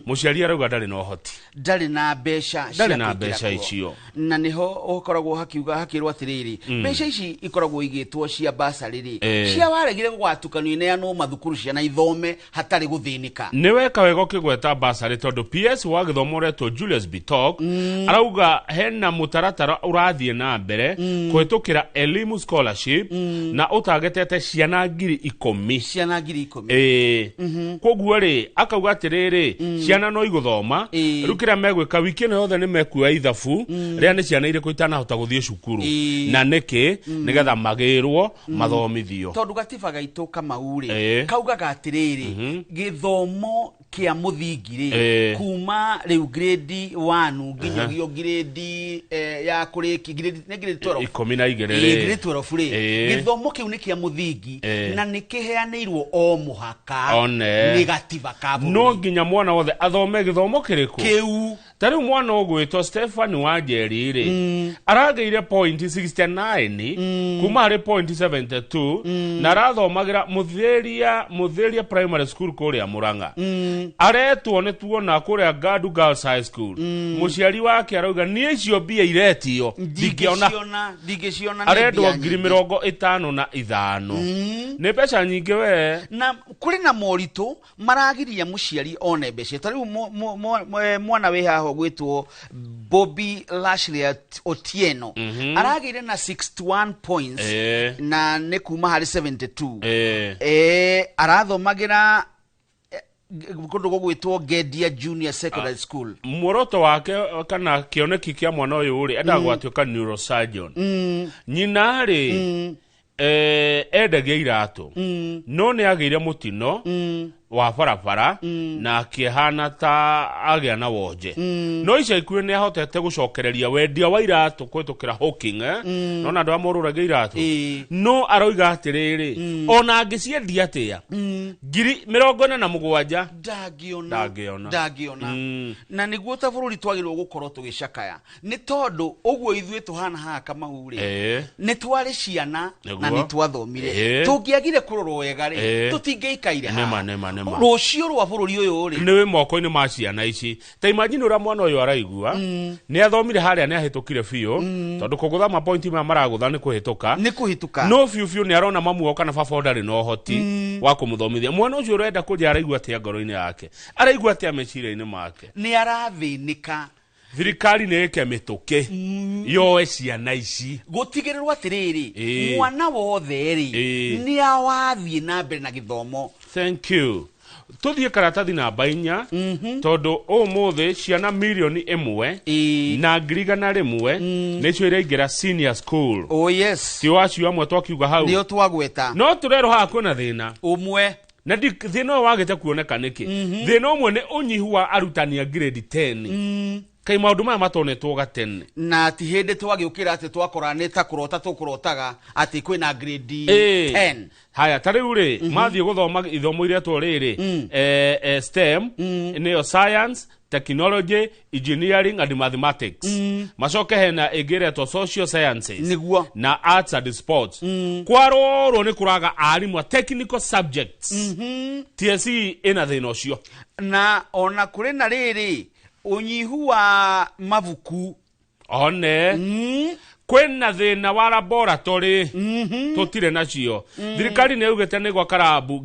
Mũciari arauga ndarĩ na ũhoti. Ndarĩ na mbeca cia Ndarĩ na kũingĩra mbeca kuo. icio. Na niho ũkoragwo hakiuga hakĩrwo atĩrĩrĩ, mbeca ici ikoragwo igĩtwo cia basarĩ rĩ, cia waregire gũgatukanio ineanwo mathukuru ciana ithome hatarĩ gũthĩnĩka. Nĩ weka wega ũkĩgweta basarĩ, tondũ PS wa gĩthomo ũretwo Julius Bitok arauga hena mũtaratara ũrathiĩ na mbere kũhĩtũkĩra Elimu Scholarship na ũtagetete ciana 10,000. Ciana 10,000. Ĩĩ, koguo rĩ, akauga atĩrĩrĩ, ciana no igũthoma. Rĩu kĩrĩa megwĩka wiki ĩno yothe nĩ mekuoya ithabu rĩa nĩ ciana irĩkũ itanahota gũthiĩ cukuru na nĩkĩ, nĩgetha magĩrwo mathomithio. Tondũ gatiba gaitũ Kamau rĩ, kaugaga atĩrĩrĩ, gĩthomo kĩa mũthingi rĩ, kuma rĩu grade 1 nginyagio grade ya kũrĩki grade, nĩ grade 12. 12 Ĩĩ, rĩ. grade 12 rĩ, gĩthomo kĩu nĩ kĩa mũthingi na nĩ kĩheanĩirwo o mũhaka One. nĩ gatiba ka bũrũri. No nginya mwana wothe athome gĩthomo kĩrĩkũ? Kĩu. Ta rĩu mwana ũgwĩtwo Stephen Wanjeri rĩ, aragĩire point 69 kuma harĩ point 72 na arathomagĩra Mũthĩria Primary School kũrĩa Mũrang'a. Aretwo nĩ tuona kũrĩa Ngadu Girls High School. Mũciari wake arauga niĩ icio mbia iretio ndingĩona. Ndingĩciona, ndingĩciona, nĩ Arendwo mbia ngiri nyingĩ. 55. Nĩ mbeca nyingĩ we. Na kũrĩ na moritũ maragiria mũciari one mbeca. Ta rĩu mwana wĩ haha ũgwĩtwo Bobby Lashley Otieno aragĩire na 61 points na nĩ kuma harĩ 72. Arathomagĩra kũndũ gũgwĩtwo Ngendia Junior Secondary School. Muoroto wake kana kĩoneki kĩa mwana ũyũ rĩ, endaga gwatuĩka neurosurgeon. Nyina rĩ, endagia iratũ, no nĩ agĩire mũtino wa barabara na akĩhana ta agĩa na wonje, no ica ikuhĩ nĩ ahotete gũcokereria wendia wa iratũ kũhĩtũkĩra hawking, eh? Nona andũ arĩa morũragia iratũ, no aroiga atĩrĩrĩ, ona angĩciendia atĩa, 47,000 ndangĩona. Ndangĩona. Ndangĩona. Na nĩguo ta bũrũri twagĩrĩirwo gũkorwo tũgĩcakaya, nĩ tondũ ũguo ithuĩ tũhana haha Kamau rĩ, nĩ twarĩ ciana na nĩ twathomire. Tũngĩagire kũrorwo wega rĩ, tũtingĩikaire Nĩma, haha. nĩma, nĩma. Rũciũ rwa bũrũri ũyũ rĩ, nĩ wĩ moko-inĩ ma ciana ici. Ta imagine ũrĩa mwana ũyũ araigua, nĩ athomire harĩa, nĩ ahĩtũkire biũ, tondũ kũgũtha mapointi maya maragũtha nĩ kũhĩtũka. Nĩ kũhĩtũka. No biũ biũ nĩ arona mamu wao kana baba wao ndarĩ na ũhoti wa kũmũthomithia. Mwana ũcio ũrenda kũnja araigua atĩa ngoro-inĩ yake, araigua atĩa meciria-inĩ make? Nĩ arathĩnĩka. Thirikari nĩ ĩke mĩtũkĩ yoe ciana ici. Gũtigĩrĩrwo atĩrĩrĩ, mwana wothe rĩ, nĩ awathiĩ na mbere na gĩthomo. Thank you. Tũthiĩ karatathi namba 4, tondũ ũmũthĩ ciana 1,100,000 nĩcio iraingĩra senior school. Oh yes. Tio acio amwe twakiuga hau? Nĩo twagweta. No tũrerwo haha kwĩna thĩna ũmwe. Na thĩna ũyũ wagĩte kuoneka nĩkĩ? Thĩna ũmwe nĩ ũnyihu wa arutani a grade 10. Kaĩ maũndũ maya matonetwo gatene? Na ti hĩndĩ twagĩũkĩra atĩ twakora nĩ ta kũrota tũkũrotaga atĩ kwĩna grade 10. Haya, ta rĩu rĩ, mathiĩ gũthoma ithomo iretwo rĩrĩ, STEM, nĩyo science, technology, engineering and mathematics. Macoke hena ĩngĩ ĩretwo social sciences nĩguo na arts and sports. Kwarorwo nĩ kũraga arimũ a technical subjects. TSC ĩna thĩna ũcio. Na ona kũrĩ na rĩrĩ ũnyihu wa mabuku. One kwĩna thĩna wa laboratory, tũtirĩ nacio. Thirikari nĩ yaugĩte nĩ gwaka rabu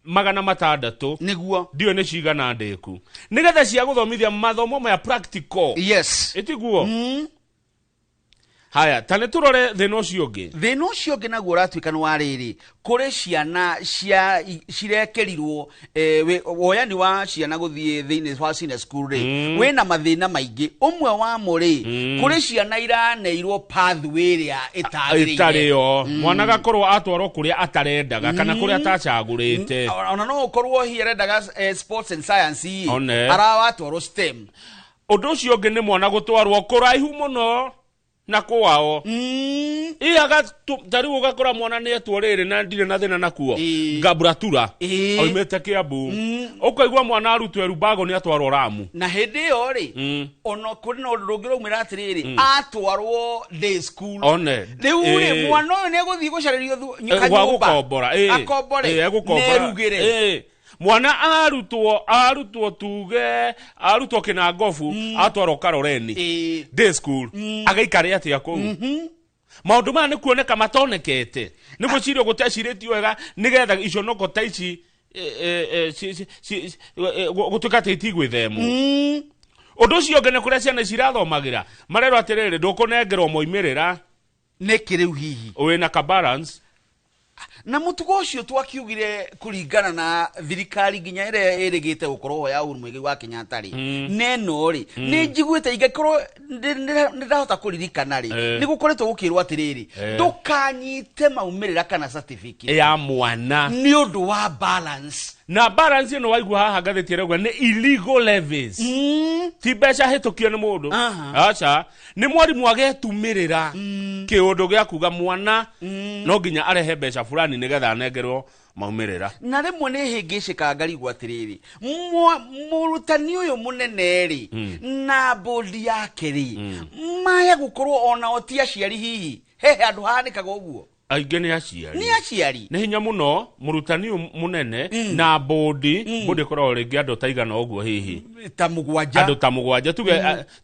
1,600. Nĩguo. Ndiũĩ nĩ cigana ndĩku, nĩgetha cia gũthomithia mathomo maya practical. Yes. Ĩtiguo? Haya, ta nĩ tũrore thĩna ũcio ũngĩ. Thĩna ũcio ũngĩ naguo ũratuĩka nĩ wa rĩrĩ, kũrĩ ciana cia cirekĩrirwo woyani wa ciana gũthiĩ thĩinĩ wa senior school rĩ, wĩna mathĩna maingĩ. Ũmwe wamo rĩ, kũrĩ ciana iraneirwo pathway ĩrĩa ĩtagĩrĩire. Ĩtarĩ yo. Mwana agakorwo atwarwo kũrĩa atarendaga kana kũrĩa atacagũrĩte. Ona no ũkorwo hihi arendaga sports and science ĩ, One. arawatwarwo STEM. Ũndũ ũcio ũngĩ nĩ mwana gũtwarwo kũraihu mũno na kwao. Ĩ ta rĩu ũgakora mwana nĩ etwo rĩrĩ na ndirĩ na thĩna nakuo, Gaburatura oimĩte Kĩambu, ũkaigua mwana arutwo Erumbago nĩ atwarwo Ramu. Na hĩndĩ ĩyo rĩ, ona kũrĩ na ũndũ ũngĩ ũraumĩra atĩrĩrĩ, atwarwo day school. One. Rĩu rĩ, mwana ũyũ nĩ egũthiĩ gũcarĩrio gwa kanyũmba. gũkombora. Akombore. Egũkombora. Nerugĩre. Mwana arutwo tuge arutwo Kinangobu, atwarwo Karoreni day school, agaikare atĩa kũu? Maũndũ maya nĩ kuoneka matonekete, nĩ gwĩcirio gũtecirĩtio wega nĩgetha iconoko ta ici gũtuĩka atĩ itigwĩthemwo. Ũndũ ũcio ũngĩ nĩ kũrĩa ciana ici irathomagĩra marerwo atĩrĩrĩ, ndũkũnengerwo moimĩrĩra. Nĩkĩ rĩu hihi? Wĩna ka balance. Na mũtugo ũcio twakiugire kũringana na thirikari nginya ĩrĩa ĩrĩgĩte gũkorwo ho ya Uhuru Muigai wa Kenyatta rĩ, neno rĩ, nĩ njiguĩte ingĩkorwo nĩ ndahota kũririkana rĩ, nĩ gũkoretwo gũkĩrwo atĩrĩrĩ, ndũkanyite maumĩrĩra kana certificate ya mwana nĩ ũndũ wa balance. Na balance ĩno waigua haha ngathĩti ĩrauga nĩ illegal levies, ti mbeca hĩtũkio nĩ mũndũ. Aca, nĩ mwarimũ agetumĩrĩra kĩũndũ gĩa kuga mwana no nginya arehe mbeca fulani nĩgetha anengerwo maumĩrĩra. Na rĩmwe nĩ hĩngĩcĩkaga ngarigwo atĩrĩrĩ, mũrutani ũyũ mũnene rĩ, na bodi yake rĩ, maya gũkorwo onao ti aciari hihi, he handũ hahanĩkaga ũguo? Aingĩ nĩ aciari. Nĩ aciari. Nĩ hinya mũno mũrutani ũyũ mũnene na bodi, bodi ĩkoragwo rĩngĩ andũ ta igana ũguo hihi. Ta mũgwanja. Andũ ta mũgwanja.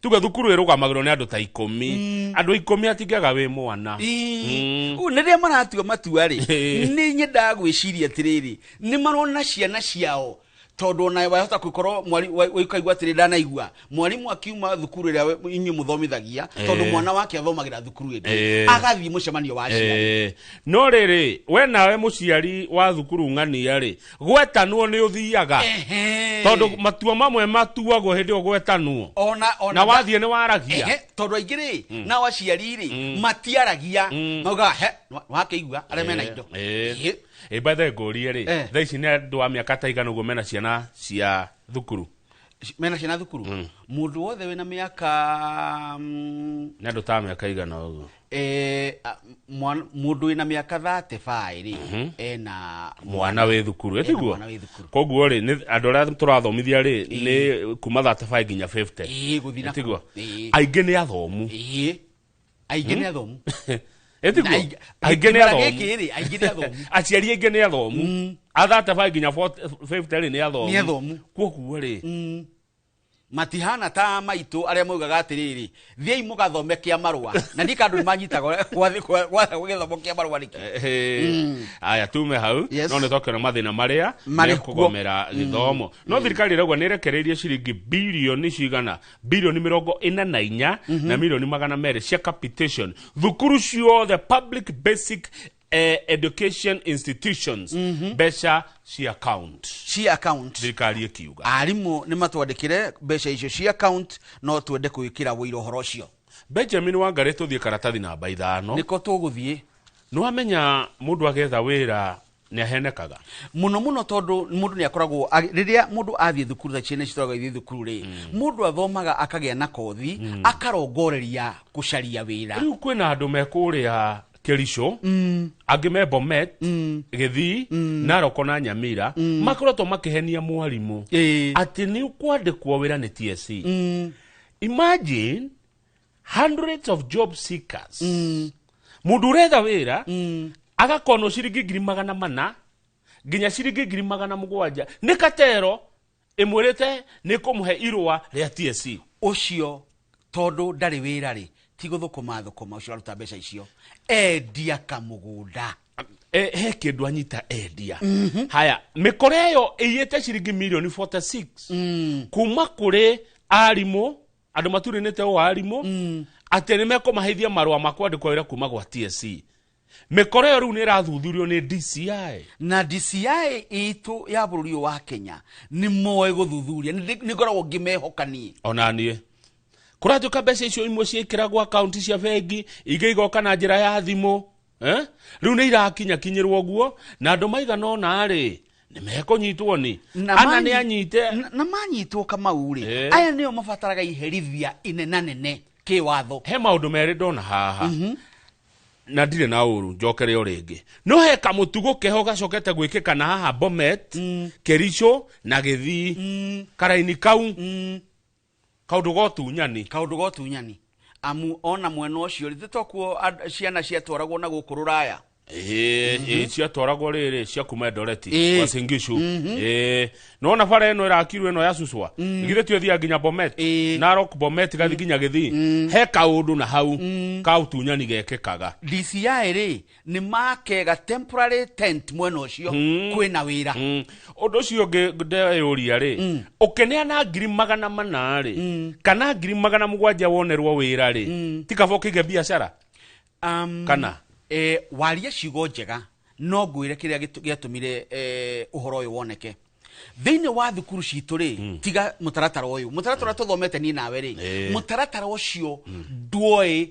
Tuge thukuru ĩrũgamagĩrwo nĩ andũ ta 10. Andũ 10 atingĩaga wĩ mwana. Ũũ, rĩrĩa maratua matua rĩ, nĩ nyendaga gwĩciria atĩrĩrĩ, nĩ marona ciana ciao, tondũ ona wahota gũkorwo ũkaigua atĩrĩ, ndanaigua mwarimũ akiuma thukuru ĩrĩa inyuĩ mũthomithagia, tondũ mwana wake athomagĩra thukuru ĩngĩ, agathiĩ mũcemanio wa aciari. No rĩrĩ, we nawe mũciari wa thukuru ng'ania rĩ, gwetanwo nĩ ũthiaga, tondũ matua mamwe matuagwo hĩndĩ ĩyo gwetanwo. Ona Na wathiĩ nĩ waragia. Tondũ aingĩ rĩ, nao aciari rĩ, matiaragia, maugaga he wakĩigua arĩa mena indo. By the way, ngũrie rĩ, thaa ici nĩ andũ a mĩaka ta igana ũguo mena ciana cia thukuru? Mena ciana thukuru, mũndũ wothe wĩna mĩaka Nĩ andũ ta mĩaka igana ũguo? Mũndũ wĩna mĩaka 35 rĩ, ena mwana wĩ thukuru. Ena ĩtiguo? mwana wĩ thukuru. Koguo rĩ, nĩ andũ arĩa tũrathomithia rĩ, nĩ kuma 35 nginya 50. Gũthiĩ na Ĩtiguo? kũu. Aingĩ nĩ athomu. Aingĩ nĩ athomu. Ĩtiguo? Na Aingĩ nĩ kĩmera athomu. gĩkĩ rĩ, aingĩ nĩ athomu. Aciari aingĩ nĩ athomu. A 35 nginya 50 rĩ, nĩ athomu. Nĩ athomu. Koguo rĩ, Matihana ta maitũ arĩa maugaga atĩrĩrĩ, thiĩi mũgathome kĩa marũa, na ndiĩ andũ nĩ manyitaga gĩthomo kĩa marũa nĩkĩ. Aya, tume hau. No nĩ twakĩona mathĩna marĩa Marĩ kuo. mekũgomera gĩthomo, no thirikari ĩrauga nĩ ĩrekereirie ciringi bilioni cigana, bilioni 44 na milioni 200 cia capitation thukuru ciothe, public basic education institutions, mbeca cia account. Cia account. Thirikari ĩkiuga Arimũ nĩ matwandĩkĩre mbeca icio cia account, no twende gwĩkĩra wũira ũhoro ũcio. Benjamin Wangari, tũthiĩ karatathi namba 5. Nĩko tũgũthiĩ. Nĩ wamenya mũndũ agetha wĩra nĩ ahenekaga. Mũno mũno, tondũ mũndũ nĩ akoragwo rĩrĩa mũndũ athiĩ thukuru, ta ciana ici tũragwo ithiĩ thukuru rĩ, mũndũ athomaga akagĩa na kothi, akarongoreria gũcaria wĩra. Rĩu kwĩna andũ me kũrĩa Kericho, angĩ me Bomet, Gĩthii, Naroko na Nyamira, makoretwo makĩhenia mwarimũ atĩ nĩ ũkwandĩkwo wĩra nĩ TSC. Imagine hundreds of job seekers, mũndũ ũretha wĩra agakonwo ciringi 400,000 nginya ciringi 700,000 nĩ katero ĩmwĩrĩte nĩ kũmũhe irũa rĩa TSC. Ũcio tondũ ndarĩ wĩra rĩ, ti gũthũkũma thũkũma, ũcio aruta mbeca icio endia kamũgũnda. He kĩndũ anyita endia. Haya, mĩkora ĩyo ĩiyĩte ciringi mirioni 46 kuma kũrĩ arimũ, andũ maturinĩte o arimũ. Atĩ nĩ mekũmaheithia marũa ma kwandĩkwo wĩra kuma gwa TSC. Mĩkora ĩyo rĩu nĩ ĩrathuthurio nĩ DCI. Na DCI itũ ya bũrũri ũyũ wa Kenya nĩ moĩ gũthuthuria, nĩ ngoragwo ngĩmehoka niĩ. Ona niĩ kũratuĩka mbeca icio imwe ciĩkĩragwo akaunti cia bengi, ingĩ igoka na njĩra ya thimũ, eh? Rĩu nĩ irakinyakinyĩrwo ũguo na andũ maigana ũna rĩ nĩ mekũnyitwo ni ana nĩ anyite na manyitwo Kamau rĩ, aya nĩo mabataraga iherithia inenanene kĩwatho. He maũndũ merĩ ndona haha na ndirĩ na ũru njokere o rĩngĩ, no he kamũtugo keho gacokete gwĩkĩka na haha Bomet, Kericho na Gĩthii, karaini kau kaũndũ ga ũtunyani, kaũndũ ga ũtunyani amu ona mwena ũcio rĩ tokuo ciana ciatwaragwo na gũkũ rũraya. Ciatwaragwo rĩrĩ cia kuma Eldoret Uasin Gishu, nona bara ĩno ĩrakirwo ĩno ya Suswa githĩ tio ĩthiaga nginya Bomet, Narok Bomet gathiĩ nginya Gĩthii, he kaũndũ na hau ka ũtunyani gekĩkaga. DCI rĩ nĩ makega temporary tent mwena ũcio kwĩna wĩra. Ũndũ ũcio ũngĩ ndeyũria rĩ, ũkĩneana 400,000 rĩ kana 700,000 wonerwo wĩra rĩ, ti kaba ũkĩige biacara kana waria ciugo njega no ngwĩre kĩrĩa gĩatũmire ũhoro ũyũ woneke thĩinĩ wa thukuru citũ rĩ, tiga mũtaratara ũyũ, mũtaratara ũrĩa tũthomete niĩ nawe rĩ, mũtaratara ũcio nduoĩ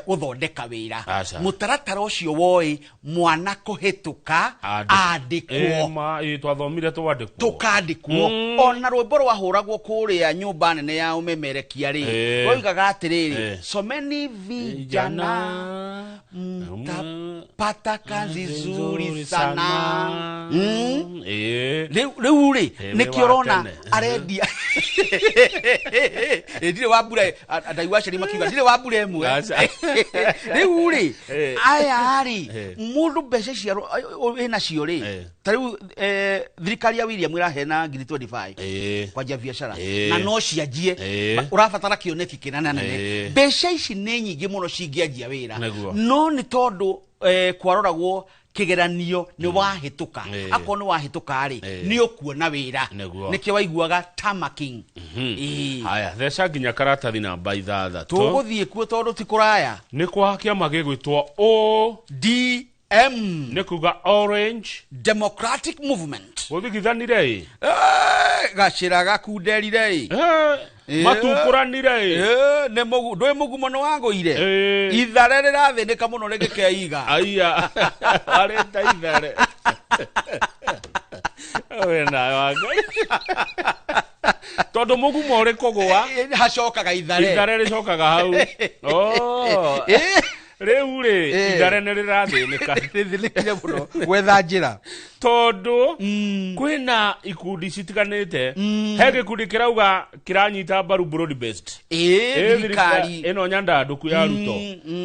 gũthondeka wĩra, mũtaratara ũcio woĩ mwana kũhĩtũka andĩkwo, twathomire twandĩkwo tũkandĩkwo, ona rwĩmbo rwahũragwo kũrĩa nyũmba nene ya ũmemerekia rĩ, rwoigaga atĩrĩrĩ, someni vijana mtapata kazi nzuri sana. Rĩu rĩ nĩkĩo ũrona arendia ndirĩ wa mbura, ndaigua aciari makiuga ndirĩ wa mbura ĩmwe. Rĩu rĩ aya rĩ mũndũ mbeca icio wĩnacio rĩ, ta rĩu thirikari ya William ĩraheana 25,000 kwanjia biacara na no cianjie, ũrabatara kĩoneki kĩnene, mbeca ici nĩ nyingĩ mũno cingĩanjia wĩra, no nĩ tondũ kwaroragwo kĩgeranio nĩ wahĩtũka, akorwo nĩ wahĩtũka rĩ nĩ ũkuona wĩra, nĩkĩo waiguaga tamaking. Haya, theca nginya karatathi namba 6 tũgũthiĩ kuo tondũ ti kũraya, nĩ kwa kĩama gĩgwĩtwo ODM, nĩ kuga Orange Democratic Movement. Gũthigithanire ĩ gacĩra gakunderire ĩ matukũranire ĩ ndũĩ mũgumo nĩ wagũire, ithare rĩrathĩnĩka mũno rĩgĩkeiga. Aya arĩta ithare we nawe Wangai tondũ mũgumo ũrĩ kũgũa hacokaga ithare, ithare rĩcokaga hau. Rĩu rĩ ithare nĩ rĩrathĩnĩka, rĩthĩnĩkire mũno gwetha njĩra, tondũ kwĩna ikundi citiganĩte. He gĩkundi kĩrauga kĩranyita mbaru broad based thirikari ĩno nyandandũku ya Ruto,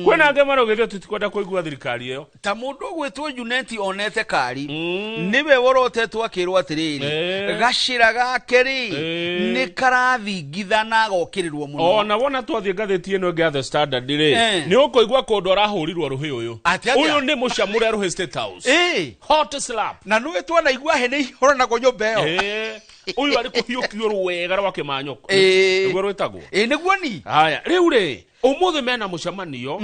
kwĩna angĩ maraugĩte tũtikwenda kũigua thirikari ĩyo, ta mũndũ ũgwĩtwo Juneti onete kari nĩwe worotetwo akĩrwo atĩrĩrĩ gacĩra gake rĩ nĩ karathingithana gokĩrĩrwo mũno. Ona wona twathiĩ ngathĩti ĩno ĩngĩ ya The Standard rĩ, nĩ ũkũigua kũndũ arahũrirwo rũhĩ ũyũ, ũyũ nĩ mũcamũre rũhĩ State House, hot slap, na nĩwe twanaigua hĩ nĩ ihũranagwo nyũmba ĩyo, ũyũ arĩ kũhiũkio rwega rwa kĩmanyoko nĩguo rwĩtagwo, nĩguo ni. Haya, rĩu rĩ ũmũthĩ mena mũcemanio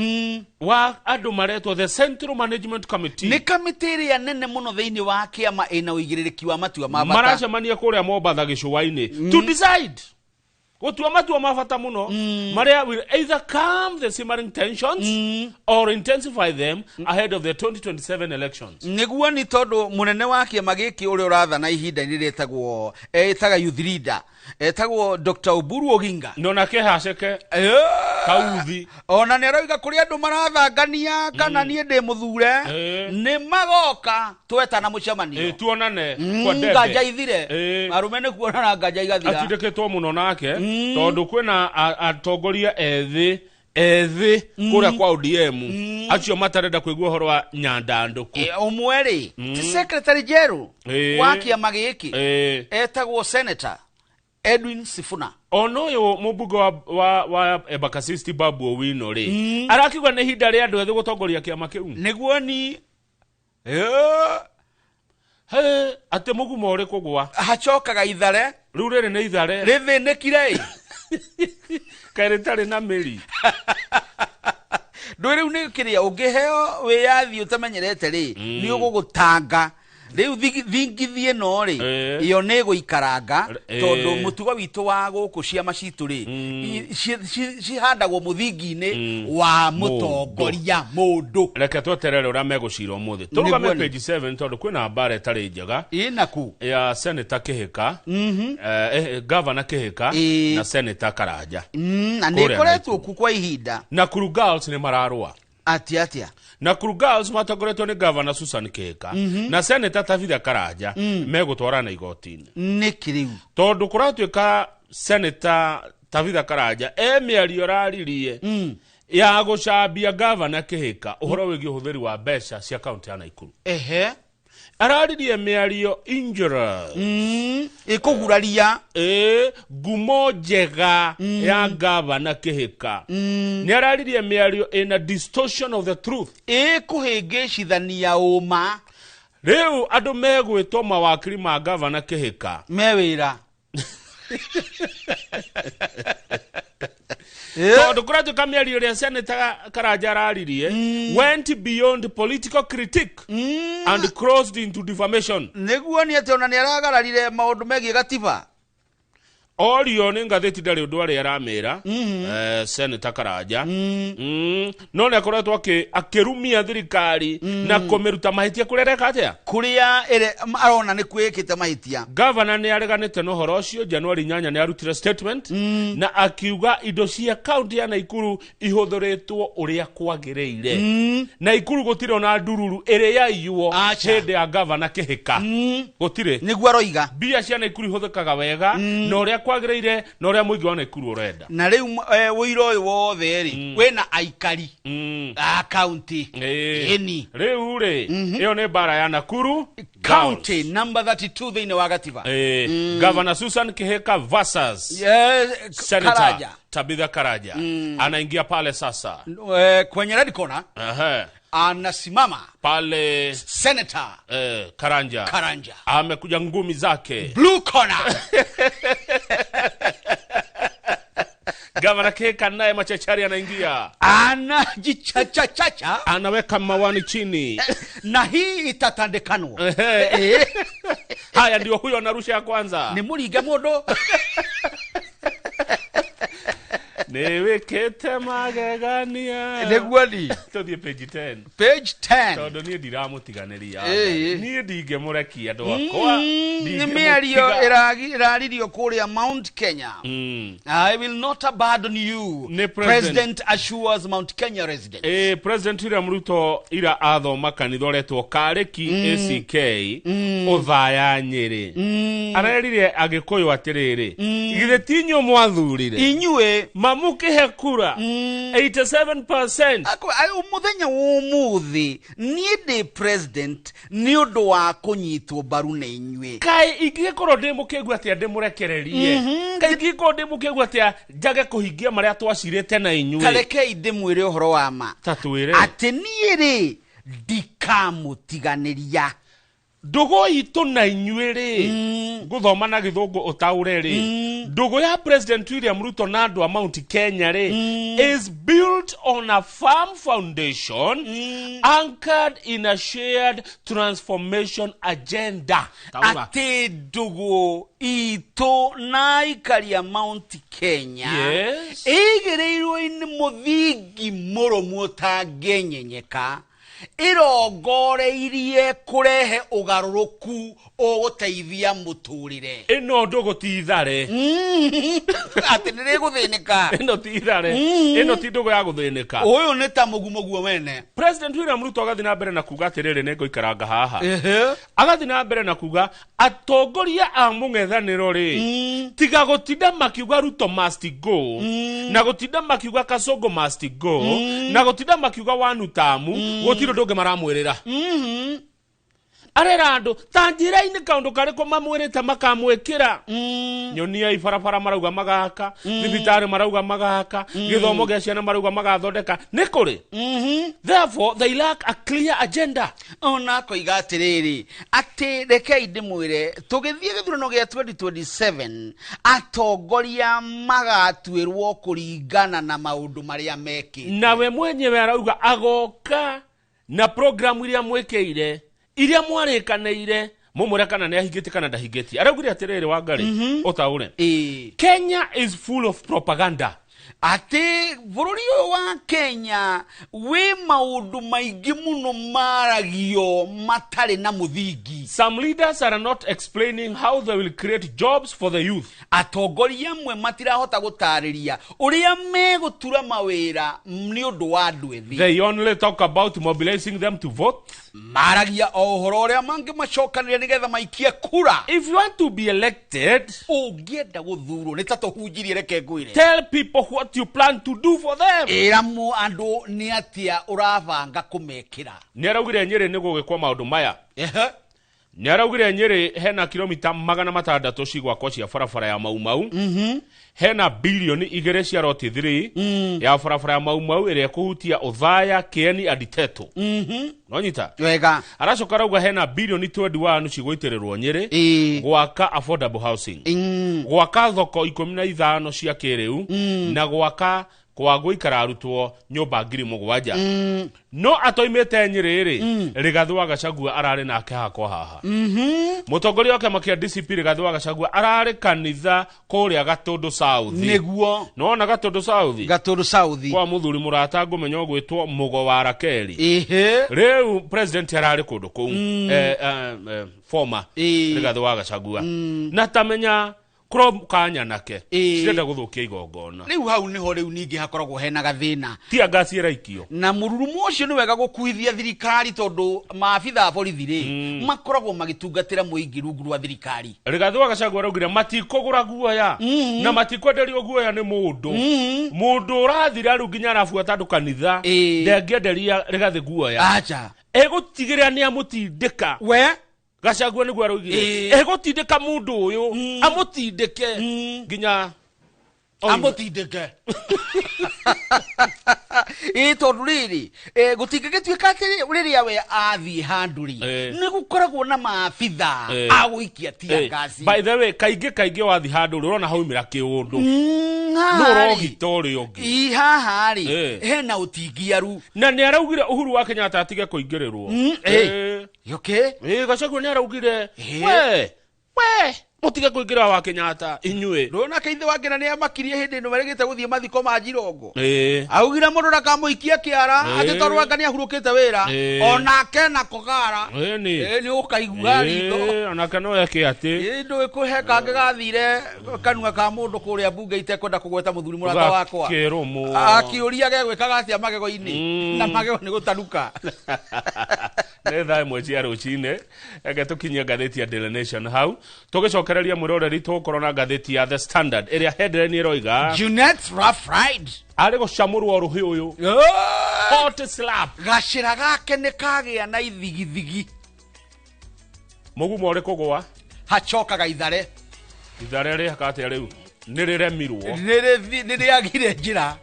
wa andũ maretwo the Central Management Committee, nĩ kamĩtĩ ĩrĩa nene mũno thĩinĩ wa kĩama ĩna ũigĩrĩrĩki wa matua ma bata, maracemania kũrĩa Mombatha gĩcũa-inĩ to decide gũtua matua ma bata mũno marĩa will either calm the simmering tensions or intensify them ahead of the 2027 elections. Nĩguo nĩ tondũ mũnene wa kĩama gĩkĩ ũrĩa ũrathana ihinda-inĩ rĩtagwo ĩtaga youth leader etagwo Dr. Oburu Oginga, nona kĩhaceke kauthi, ona nĩ aroiga kũrĩ andũ marathangania kana niĩ ndĩ mũthure nĩ magoka twetana mũcemanio tuonane kwa ndebe nganja ithire arũme nĩ kuonana nganja igathira, atindĩkĩtwo mũno nake tondũ kwĩna atongoria ethĩ ethĩ kũrĩa kwa ODM acio matarenda kũigua ũhoro wa nyandandũku. Ũmwe rĩ ti secretary general wa kĩama gĩkĩ etagwo Senator Edwin Sifuna, ona ũyũ mũmbunge wa Embakasi Babu Owino rĩ arakiuga nĩ ihinda rĩa andũ ethĩ gũtongoria kĩama kĩu, nĩguo ni atĩ mũgumo ũrĩ kũgũa hacokaga ithare, rĩu rĩrĩ nĩ ithare rĩthĩnĩkire. Kaĩ rĩtarĩ na mĩri? Ndũĩ rĩu nĩ kĩrĩa ũngĩheo wĩyathi ũtamenyerete rĩ, nĩ ũgũgũtanga rĩu thingithi ĩno rĩ, ĩyo nĩ ĩgũikaranga, tondũ mũtugo witũ wa gũkũ ciama citũ rĩ, cihandagwo mũthingi-inĩ wa mũtongoria mũndũ. Reke tweterere ũrĩa megũcira ũmũthĩ. Tũrũgame Nĩguo nĩ. page 7, tondũ kwĩna mbara ĩtarĩ njega ĩnaku ya Senator Kĩhĩka, Governor Kĩhĩka na Senator Karanja. Na nĩ Kũrĩa ĩkoretwo ku kwa ihinda. Nakuru Girls nĩ mararũa. Atia atia? Nakuru Girls matongoretio nĩ Governor Susan Kĩhĩka na Senator Tabitha Karanja, megũtwarana igoti-inĩ. Nĩkĩ rĩu? Tondũ kũratuĩka Senator Tabitha Karanja e mĩario araririe ya gũcambia Governor Kĩhĩka ũhoro wĩgiĩ ũhũthĩri wa mbeca cia kaunti ya Nakuru. Araririe mĩario injurious, ĩkũguraria ngumo njega ya Governor Kĩhĩka. Nĩ araririe mĩario ĩna distortion of the truth, ĩkũhĩngĩcithania ũma. Rĩu andũ megwĩtwo mawakiri ma Governor Kĩhĩka me wĩra. Tondũ kũratuĩka mĩario ĩrĩa Senator Karanja araririe went beyond political critique and crossed into defamation. Nĩguo nĩ atĩ ona nĩ aragararire maũndũ megiĩ gatiba. Orio nĩ ngathĩti, ndarĩ ũndũ arĩa aramĩra Senator Karanja. No nĩ akoretwo akĩrumia thirikari na kũmĩruta mahĩtia kũrĩa areka atĩa, kũrĩa ĩrĩ arona nĩ kwĩkĩte mahĩtia. Gavana nĩ areganĩte na ũhoro ũcio. Januari 8 nĩ arutire statement na akiuga indo cia kaunti ya Naikuru ihũthĩrĩtwo ũrĩa kwagĩrĩire. Naikuru gũtirĩ ona ndururu ĩrĩ yaiywo hĩndĩ ya Gavana Kĩhĩka, gũtirĩ. Nĩguo aroiga. Mbia cia Naikuru ihũthĩkaga wega na ũrĩa kwagĩrĩire na ũrĩa mũingĩ wa Naikuru ũrenda. Na rĩu ũira ũyũ wothe rĩ, wĩna aikari a kaunti. Ĩni. Rĩu rĩ, ĩyo nĩ mbara ya Nakuru County number 32 thĩinĩ wa gatiba. Governor Susan Kihika versus Senator Karanja. Tabitha Karanja. Anaingia pale sasa. Kwenye red corner anasimama pale Senator Karanja. Karanja. Amekuja ngumi zake. Blue corner. Governor Kihika naye machachari anaingia. Anajichachachacha. Anaweka mawani chini. Na hii itatandekanwa. Haya, ndio huyo anarusha ya kwanza. Ni muringe mũndũ. Nĩwĩkĩte magegania. Nĩguo ni. Tũthiĩ page 10. Page 10. Tondũ niĩ ndiramũtiganĩria. Niĩ ndingĩmũrekia andũ akwa. Nĩ mĩario ĩraririo kũrĩa Mount Kenya. I will not abandon you. Nĩ President assures Mount Kenya residents. President William Ruto ira athoma kanitha ũretwo Karĩki ACK Ũthaya Nyĩrĩ. Arerire Agĩkũyũ atĩrĩrĩ, githĩ ti inyuĩ mwathurire inyuĩ mamũkĩhe kura 87%. Mũthenya wa ũmũthĩ niĩ ndĩ president nĩ ũndũ wa kũnyitwo mbaru nĩ inyuĩ. Kaĩ ingĩgĩkorwo ndĩ mũkĩgu atĩa ndĩmũrekererie? Kaĩ ingĩgĩkorwo ndĩ mũkĩgu atĩa njage kũhingia marĩa twacirĩte na inyuĩ? Tarekei ndĩmwĩre ũhoro wa ma. Ta twĩre. Atĩ niĩ rĩ, ndikamũtiganĩria. Ndũgũ itũ na inyuĩ rĩ, ngũthoma na gĩthũngũ ũtaũre rĩ, ndũgũ ya President William Ruto na andũ a Mount Kenya rĩ, is built on a firm foundation anchored in a shared transformation agenda. Taũra. Atĩ ndũgũ itũ na aikari a Mount Kenya ĩigĩrĩirwo nĩ mũthingi mũrũmu ũtangĩenyenyeka, ĩrongoreirie kũrehe ũgarũrũku ũgũteithia mũtũrĩre. Ĩno ndũgũ ti ithare. Atĩ nĩ rĩgũthĩnĩka. Ĩno ti ithare. Ĩno ti ndũgũ ya gũthĩnĩka. Ũyũ nĩ ta mũgumo wene. President William Ruto agathiĩ na mbere na kuga atĩrĩrĩ, nĩ ngũikaranga haha. Agathiĩ na mbere na kuga atongoria a mũng'ethanĩro rĩ, tiga gũtinda makiuga Ruto must go, na gũtinda makiuga Kasongo must go, na gũtinda makiuga Wanu tamu, gũtirĩ ũndũ ũngĩ maramwĩrĩra. Arera andũ ta njĩra-inĩ kaũndũ karĩkũ mamwĩrĩte makamwĩkĩra. Nyonia ibarabara marauga magaka, thibitarĩ marauga magaka, gĩthomo gĩa ciana marauga magathondeka. Nĩ kũrĩ. Therefore they lack a clear agenda. Ona koiga atĩrĩrĩ atĩ rekei ndĩmwĩre tũgĩthiĩ gĩthurano gĩa 2027 atongoria magatuĩrwo kũringana na maũndũ marĩa mekĩte. Nawe mwenyewe arauga agoka na programu iria mwĩkĩire iria mwarĩkanĩire mumwĩre kana nĩ ahingĩtie kana ndahingĩtie. Araugire atĩrĩrĩ Wangari, ũtaũre. Kenya is full of propaganda. Atĩ bũrũri ũyũ wa Kenya wĩ maũndũ maingĩ mũno maragio matarĩ na mũthingi. Some leaders are not explaining how they will create jobs for the youth. Atongoria amwe matirahota gũtarĩria ũrĩa megũtura mawĩra nĩ ũndũ wa andũ ethĩ. They only talk about mobilizing them to vote. Maragia o ũhoro ũrĩa mangĩmacokanĩria nĩgetha maikie kura. If you want to be elected, ũngĩenda gũthurwo nĩ ta tũhunjirie, reke ngwĩre. Tell people what you plan to do for them. Ĩra andũ nĩ atĩa ũrabanga kũmekĩra. Nĩ araugire Nyĩrĩ nĩ gũgĩkwo maũndũ maya. Nĩ araugire Nyĩrĩ hena kilomita 600 cigwakwo cia barabara ya Mau Mau. Hena bilioni 2 cia roti 3 ya barabara ya Mau Mau ĩrĩa ĩkũhutia Othaya, Kieni and Teto. Nonyita? Wega. Aracoka arauga hena bilioni 21 cigũitĩrĩrwo Nyĩrĩ gwaka affordable housing, gwaka thoko 15 cia kĩrĩu, na gwaka kwa gũikara arutwo nyũmba 7,000. No atoimĩte Nyĩrĩ rĩ, Rigathĩ wa Gachagua ararĩ nake hakwa haha. Mũtongoria wa kĩama kĩa DCP Rigathĩ wa Gachagua ararĩ kanitha kũrĩa Gatũndũ South. Nĩguo. Nĩwona Gatũndũ South? Gatũndũ South. Kwa mũthuri mũrata ngũmenya ũgwĩtwo Mũgo wa Rakeli. Rĩu president ararĩ kũndũ kũu. Former Rigathĩ wa Gachagua. Na tamenya kanya nake cirenda gũthũkia igongona. Rĩu hau nĩho rĩu ningĩ hakoragwo hena gathĩna. Tia ngasi ĩraikio. Na mũrurumo ũcio nĩ wega gũkuithia thirikari tondũ maabitha a borithi rĩ makoragwo magĩtungatĩra mũingĩ rungu rwa thirikari. Rigathĩ wa Gachagua araugire matikũgũra guoya na matikwenderio guoya nĩ mũndũ. Mũndũ ũrathira rĩu nginya arabuata andũ kanitha ndangĩenderia Rigathĩ guoya. Acha. Egũtigĩrĩra nĩ amũtindĩka. We Gachagua nĩguo araugire egũtindĩka mũndũ ũyũ amũtindĩke nginya amũtindĩke. Tondũ rĩrĩ gũtingĩgĩtuĩka atĩ rĩrĩa we athiĩ handũ rĩ nĩ gũkoragwo na maabitha a gũikia tear gas. By the way, kaingĩ kaingĩ wathiĩ handũ rĩ ũrona haumĩra kĩũndũ nũ ũrogita ũrĩa ũngĩ. Haha rĩ hena ũtingiaru. Na nĩ araugire Uhuru wa Kenyatta atige kũingĩrĩrwo. Okay. Gachagua nĩ araugire we mutige kuingira wa Kenyatta inyue. Ndona keithe wa Kenya ni amakirie hindi ino marigite guthie mathiko ma Jirongo. Augire mundu ndakamuikie kiara ati tondu anga ni ahurukite wira onake na kogara. Ni ukaigua ritho. Onake no eke ati. Ndu ikuhe kange gathire kanua ka mundu kuria bunge itekwenda kugweta muthuri murata wakwa. Kirumu. Akiuria gegwikaga atia magego-ini na magego ni gutanuka. Nĩ thaa ĩmwe cia rũcinĩ reke tũkinyie ngathĩti ya Daily Nation hau tũgĩcokereria mwĩroreri tũgũkorwo na ngathĩti ya The Standard ĩrĩa headline ĩroiga Junet Rough Ride arĩ gũcamũrwo rũhĩ ũyũ hot slap gacĩra gake nĩ kagĩa na ithigithigi mũgumo ũrĩ kũgũa hacokaga ithare ithare rĩhaka atĩa rĩu nĩ rĩremirwo nĩ rĩagire njĩra.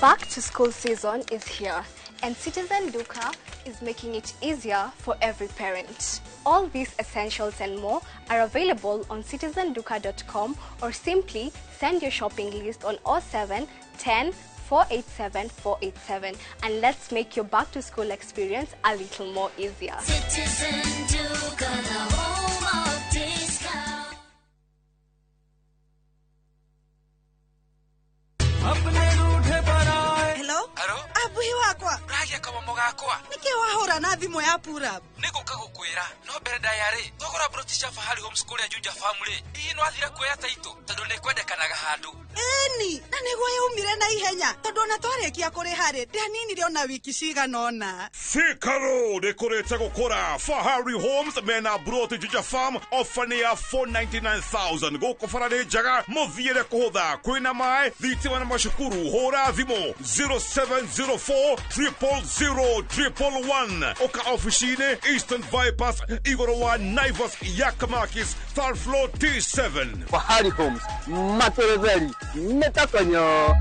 Back to school season is here, and Citizen Duka is making it easier for every parent. All these essentials and more are available on citizenduka.com or simply send your shopping list on 07 10 487 487 and let's make your back to school experience a little more easier. Citizen Duka, the home of discount. Hello? Abuhi wakwa. Uragia kama mugakwa. Niki wahura Ndagũra na thimũ ya pull-up. Nĩ gũka gũkwĩra no mbere ndaya rĩ twagũra broti cia Fahari Homes kũrĩa Juja Farm rĩ hihi nĩ wathire kuoya taitũ tondũ nĩ kwendekanaga handũ. Ĩni, na nĩguo yaumire na ihenya tondũ ona twarĩkia kũrĩha rĩ ndianinire ona wiki cigana ũna. Thika Road ĩkũrĩte gũkũra. Fahari Homes mena broti Juja Farm ofa nĩ ya 499,000 gũkũ bara nĩ njega mũthiĩre kũhũtha kwĩna maĩ thitima na macukuru hũra thimũ 0704 000 111 ũka ofici-inĩ Eastern Bypass igũrũ wa Naivas Yakamakis third floor T7. Fahari Homes matoretheri metakonyo.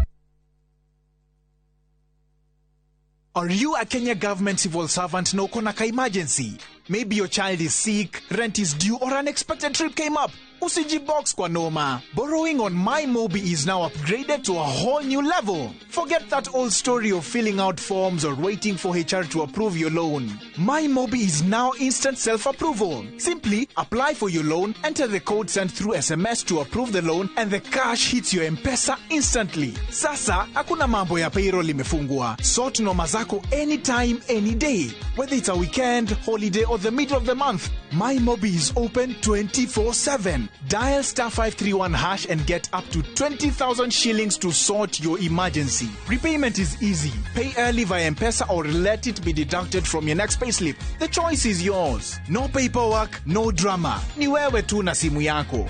Are you a Kenya government civil servant na uko na ka emergency? Maybe your child is sick, rent is due, or unexpected trip came up. Usijibox kwa noma. Borrowing on MyMobi is now upgraded to a whole new level. Forget that old story of filling out forms or waiting for HR to approve your loan. MyMobi is now instant self-approval. Simply apply for your loan, enter the code sent through SMS to approve the loan, and the cash hits your M-Pesa instantly. Sasa, hakuna mambo ya payroll imefungwa. Sort noma zako anytime, any day. Whether it's a weekend, holiday, or the middle of the month, MyMobi is open 24/7. Dial star 531 hash and get up to 20,000 shillings to sort your emergency. Repayment is easy. Pay early via M-Pesa or let it be deducted from your next payslip. The choice is yours. No paperwork, no drama. Ni wewe tu na simu yako.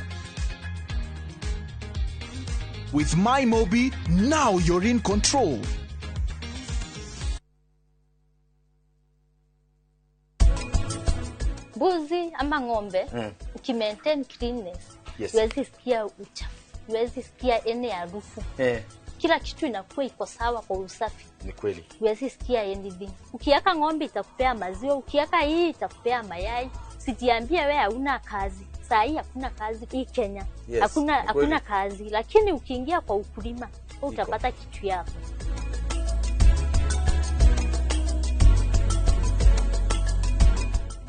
With MyMobi, now you're in control. Mbuzi ama ng'ombe ukimaintain cleanness, huwezi sikia uchafu, huwezi sikia ene harufu. Kila kitu inakuwa iko sawa kwa usafi. Ni kweli. Huwezi sikia anything. Ukiweka ng'ombe itakupea maziwa, ukiweka hii itakupea mayai. Sijiambie wewe hauna kazi. Saa hii hakuna kazi hii Kenya. Yes, hakuna kazi, lakini ukiingia kwa ukulima utapata kitu yako.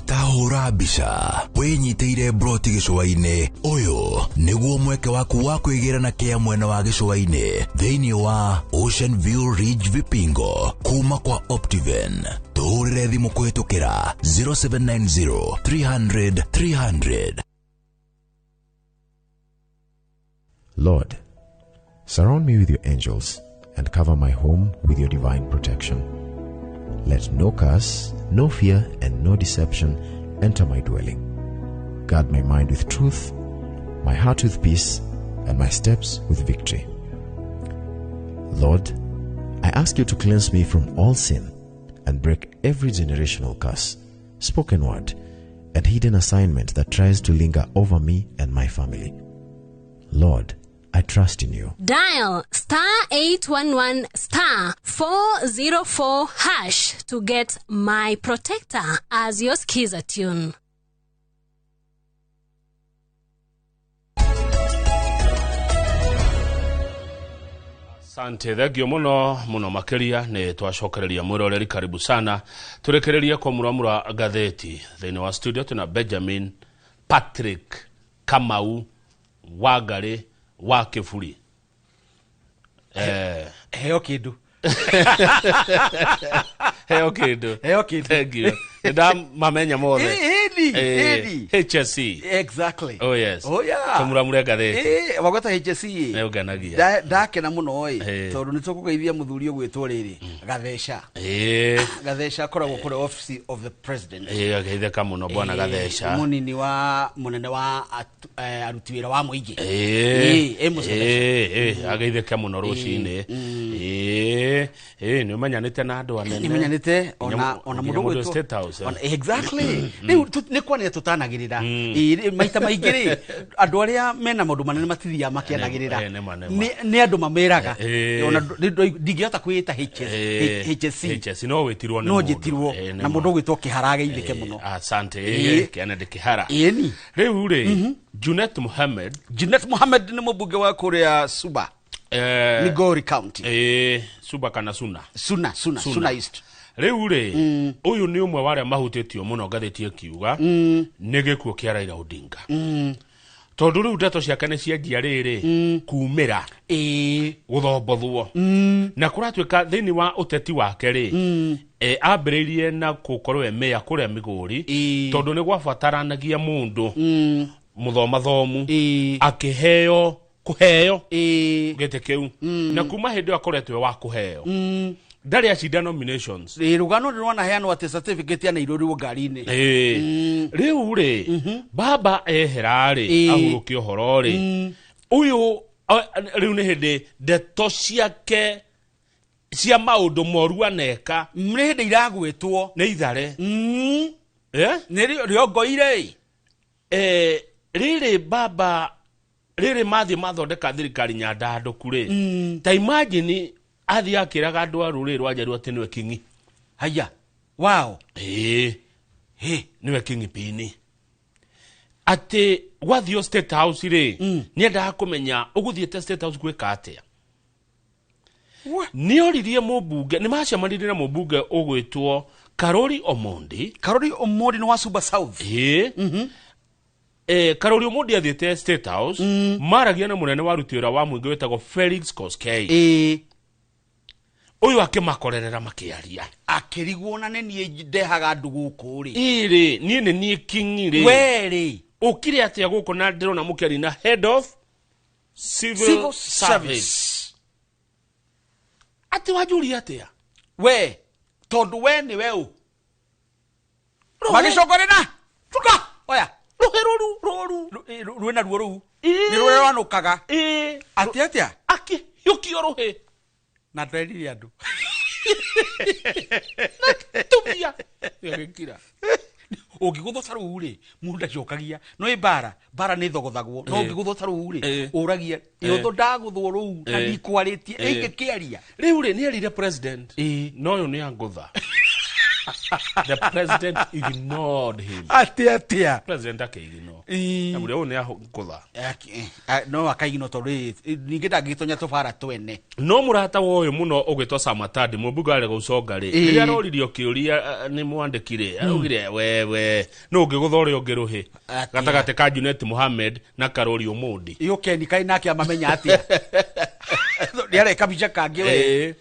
Tahũra mbica wĩnyitĩire broti gĩcũa-inĩ ũyũ nĩguo mweke waku wa kwĩgĩra na kĩa mwena wa gĩcũa-inĩ thĩinĩ wa Ocean View Ridge Vipingo kuma kwa Optiven. Tũhũrĩre thimũ kũhĩtũkĩra 0790 300 300. Lord, surround me with your angels and cover my home with your divine protection. Let no curse, no fear, and no deception enter my dwelling. Guard my mind with truth, my heart with peace, and my steps with victory. Lord, I ask you to cleanse me from all sin and break every generational curse, spoken word, and hidden assignment that tries to linger over me and my family. Lord, I trust in you. Dial star 811 star 404 hash to get My Protector as your skiza tune. Asante, thengio muno muno makiria ni twacokereria mwiroreri, karibu sana turekererie kwa muramura gatheti thiini wa studio tuna Benjamin Patrick Kamau Wangari wa Kiburi. Heo kindu. Heo kindu. Heo kindu. Thank you. Nda mamenya mothe. Ĩni. HSC. Exactly. Oh yes. Oh yeah. Tumuramure gatheti. Wagweta HSC. Nĩ ũngenagia. Ndakena mũno ĩ tondũ nĩ tũkũgeithia mũthuri ũgwĩtwo rĩrĩ Gatheca. Gatheca akoragwo kũrĩ office of the president. Ageithĩka mũno bwana Gatheca. Mũnini wa mũnene wa aruti wĩra wa mũingĩ. Ageithĩke mũno rũcinĩ. Nĩ ũmenyanĩte na andũ anene. Nĩ menyanĩte ona mũndũ ũgwĩtwo State House. Exactly. Rĩu nĩ kwanĩra tũtanagĩrĩra. Maita maingĩ rĩ andũ arĩa mena maũndũ manene matithiaga makĩanagĩrĩra. Nĩ andũ mameraga. Ona ndingĩhota kwĩĩta HSC. HSC no wĩtirwo nĩ No njĩtirwo na mũndũ ũgwĩtwo Kĩhara ageithĩke mũno. Asante. Kennedy Kĩhara. Ĩni. Rĩu rĩ Junet Mohammed. Junet Mohammed nĩ mũmbunge wa kũrĩa Suba. Migori County. Suba kana Suna? Suna East. Rĩu rĩ ũyũ nĩ ũmwe wa arĩa mahutĩtio mũno ngathĩti ĩkiuga nĩ gĩkuũ kĩa Raila Odinga. Tondu riu ndeto ciake nĩ cianjia rĩrĩ kumĩra gũthombothwo na kũratuĩka thĩinĩ wa ũteti wake rĩ, ambĩrĩirie na gũkorwo e meya kũrĩa Migori, tondũ nĩ gwabataranagia mũndũ mũthomathomu, akĩheo kũheo gĩtĩ kĩu, na kuma hĩndĩ ĩyo akoretwo e wa kũheo, ndarĩ acinda nominations. Rũgano nĩ rwanaheanwo atĩ certificate yanairũrirwo ngari-inĩ. Rĩu rĩ, baba ehera rĩ, ahurũke ũhoro rĩ, ũyũ rĩu nĩ hĩndĩ ndeto ciake cia maũndũ moru aneka nĩ hĩndĩ iragwĩtwo nĩ ithare. Nĩ rĩongoire. Rĩrĩ baba rĩrĩ mathiĩ mathondeka thirikari nyandandũku rĩ, ta imagine athiĩ akĩraga andũ a rũrĩrĩ rwa Njaruo atĩ nĩwe king'i. Haya wao. Nĩwe king'i pini, atĩ gwathio State House rĩ, nĩendaga kũmenya ũgũthiĩte State House gwĩka atĩa. Nĩoririe mũmbunge, nĩ macemanirie na mũmbunge ũgwĩtwo Karori Omondi. Karori Omondi nĩ wa Suba South. Karori Omondi athiĩte State House, maragia na mũnene wa aruti wĩra wa mũingĩ wĩtagwo Felix Koskei. Ũyũ akĩmakorerera makĩaria, akĩrigwo na nĩ niĩ ndehaga andũ gũkũ rĩ. Ĩrĩ niĩ nĩ niĩ king'i rĩ. We rĩ, ũkire atĩa gũkũ na ndĩrona mũkĩaria na head of civil Civil service. Atĩ wanjũria atĩa we, tondũ we nĩ we ũ magĩcokorera tuka oya rũhĩ rũru rũru rwĩna ruo rũu nĩ rũrĩa rwanũkaga. Atĩ atĩa akĩhiũkio rũhĩ na nderire andũ tumia gĩkira. Ũngĩgũthwo ta rũu rĩ, mũndũ ndacokagia no ĩ mbara mbara nĩ thogothagwo, no ũngĩgũthwo ta rũu rĩ, ũragia yotho ndagũthwo rũu na ndikwarĩtie ĩngĩkĩaria. Rĩu rĩ, nĩerire president no ũyũ nĩ angũtha. The president ignored him. Atĩ atĩa president akĩignore amũrĩa ũyũ nĩ angũtha. No akaigino tondũ ningĩ ndangĩgĩtonya tũbara twene. No mũrata wa ũyũ mũno ũgwĩtwo Samatadi, mũmbunge wa Gũconga rĩ, rĩrĩa aroririo kĩũria nĩ mwandĩki rĩ, araugire wewe nũ ũngĩgũtha ũrĩa ũngĩ rũhĩ gatagatĩ ka Junet Mohamed na Karori Omondi. Yũkeni kaĩ nake amamenya atĩa nĩ areka mbica kangĩ we.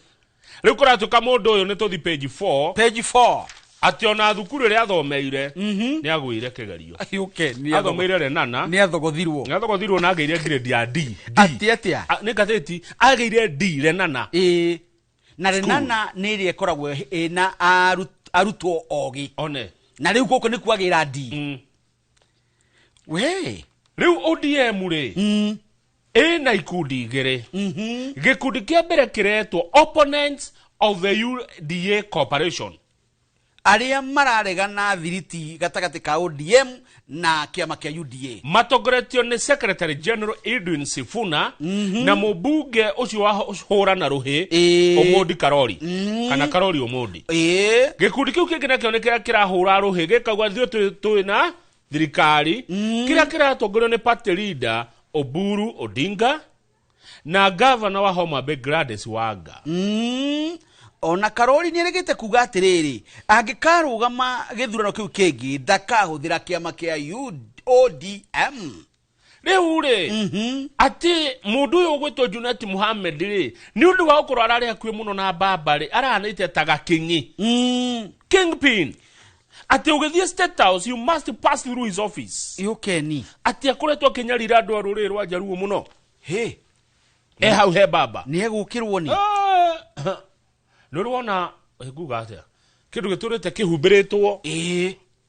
Rĩu kũratuĩka mũndũ ũyũ nĩ tũthi page 4. Page 4. Atĩ ona thukuru ĩrĩa athomeire nĩ agũire kĩgerio. Athomeire Renana. Nĩ athogothirwo. Nĩ athogothirwo na agĩire grade ya D. Atĩ atĩa? Nĩ ngathĩti agĩire D Renana. Na Renana nĩ ĩrĩa ĩkoragwo ĩna arutwo ogĩ. One. Na rĩu gũkũ nĩ kuagĩra D. We. Rĩu ODM rĩ, ĩna ikundi igĩrĩ. Gĩkundi kĩa mbere kĩretwo Opponents of the UDA Corporation, arĩa mararegana thiriti gatagatĩ ka ODM na kĩama kĩa UDA, matongoretio nĩ Secretary General Edwin Sifuna na mũmbunge ũcio wa hũrana rũhĩ Omondi Karori, kana Karori Omondi. Gĩkundi kĩu kĩngĩ nakĩo nĩ kĩrĩa kĩrahũra rũhĩ gĩkauga ithuĩ twĩ na thirikari, kĩrĩa kĩratongorio nĩ party leader Oburu Odinga na governor wa Homa Bay Gladys Wanga. Ona Karori nĩ erĩgĩte kuga atĩrĩrĩ, angĩkarũgama gĩthurano kĩu kĩngĩ ndakahũthĩra kĩama kĩa ODM. Rĩu rĩ, atĩ mũndũ ũyũ ũgwĩtwo Junet Mohamed rĩ, nĩ ũndũ wa gũkorwo ararĩ hakuhĩ mũno na baba rĩ, arahanĩte ta gaking'i, kingpin, atĩ ũgĩthiĩ State House you must pass through his office. Yũkeni atĩ akoretwo akĩnyarira andũ a rũrĩrĩ rwa Njaruo mũno. E hau he baba nĩ egũkĩrwo nĩ nĩ ũrona nguga atĩa kĩndũ gĩtũrĩte kĩhumbĩrĩtwo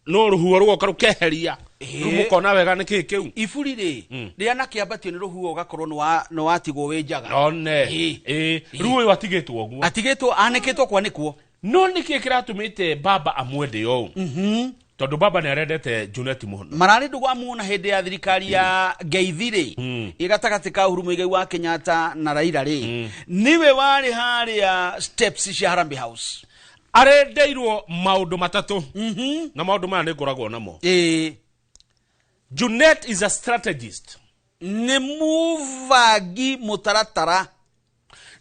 no rũhuho rũgoka rũkeheria, rĩu mũkona wega nĩ kĩĩ kĩu. Iburi rĩ rĩanakĩambatio nĩ rũhuho ũgakorwo nĩ watigwo wĩ njaga. One. Rĩu ũyũ atigĩtwo ũguo, atigĩtwo anĩkĩtwo kwanĩkwo. No nĩkĩ kĩratũmĩte baba amwende ũũ? Tondũ baba nĩ arendete Junet mũno. Mararĩ ndũgũ amuona hĩndĩ ya thirikari ya Ngeithi rĩ, ĩ gatagatĩ ka Uhuru Muigai wa Kenyatta na Raila rĩ, nĩwe warĩ harĩa steps cia Harambee House. Arendeirwo maũndũ matatũ, na maũndũ maya nĩ ngoragwo namo. Junet is a strategist. Nĩ mũbangi mũtaratara.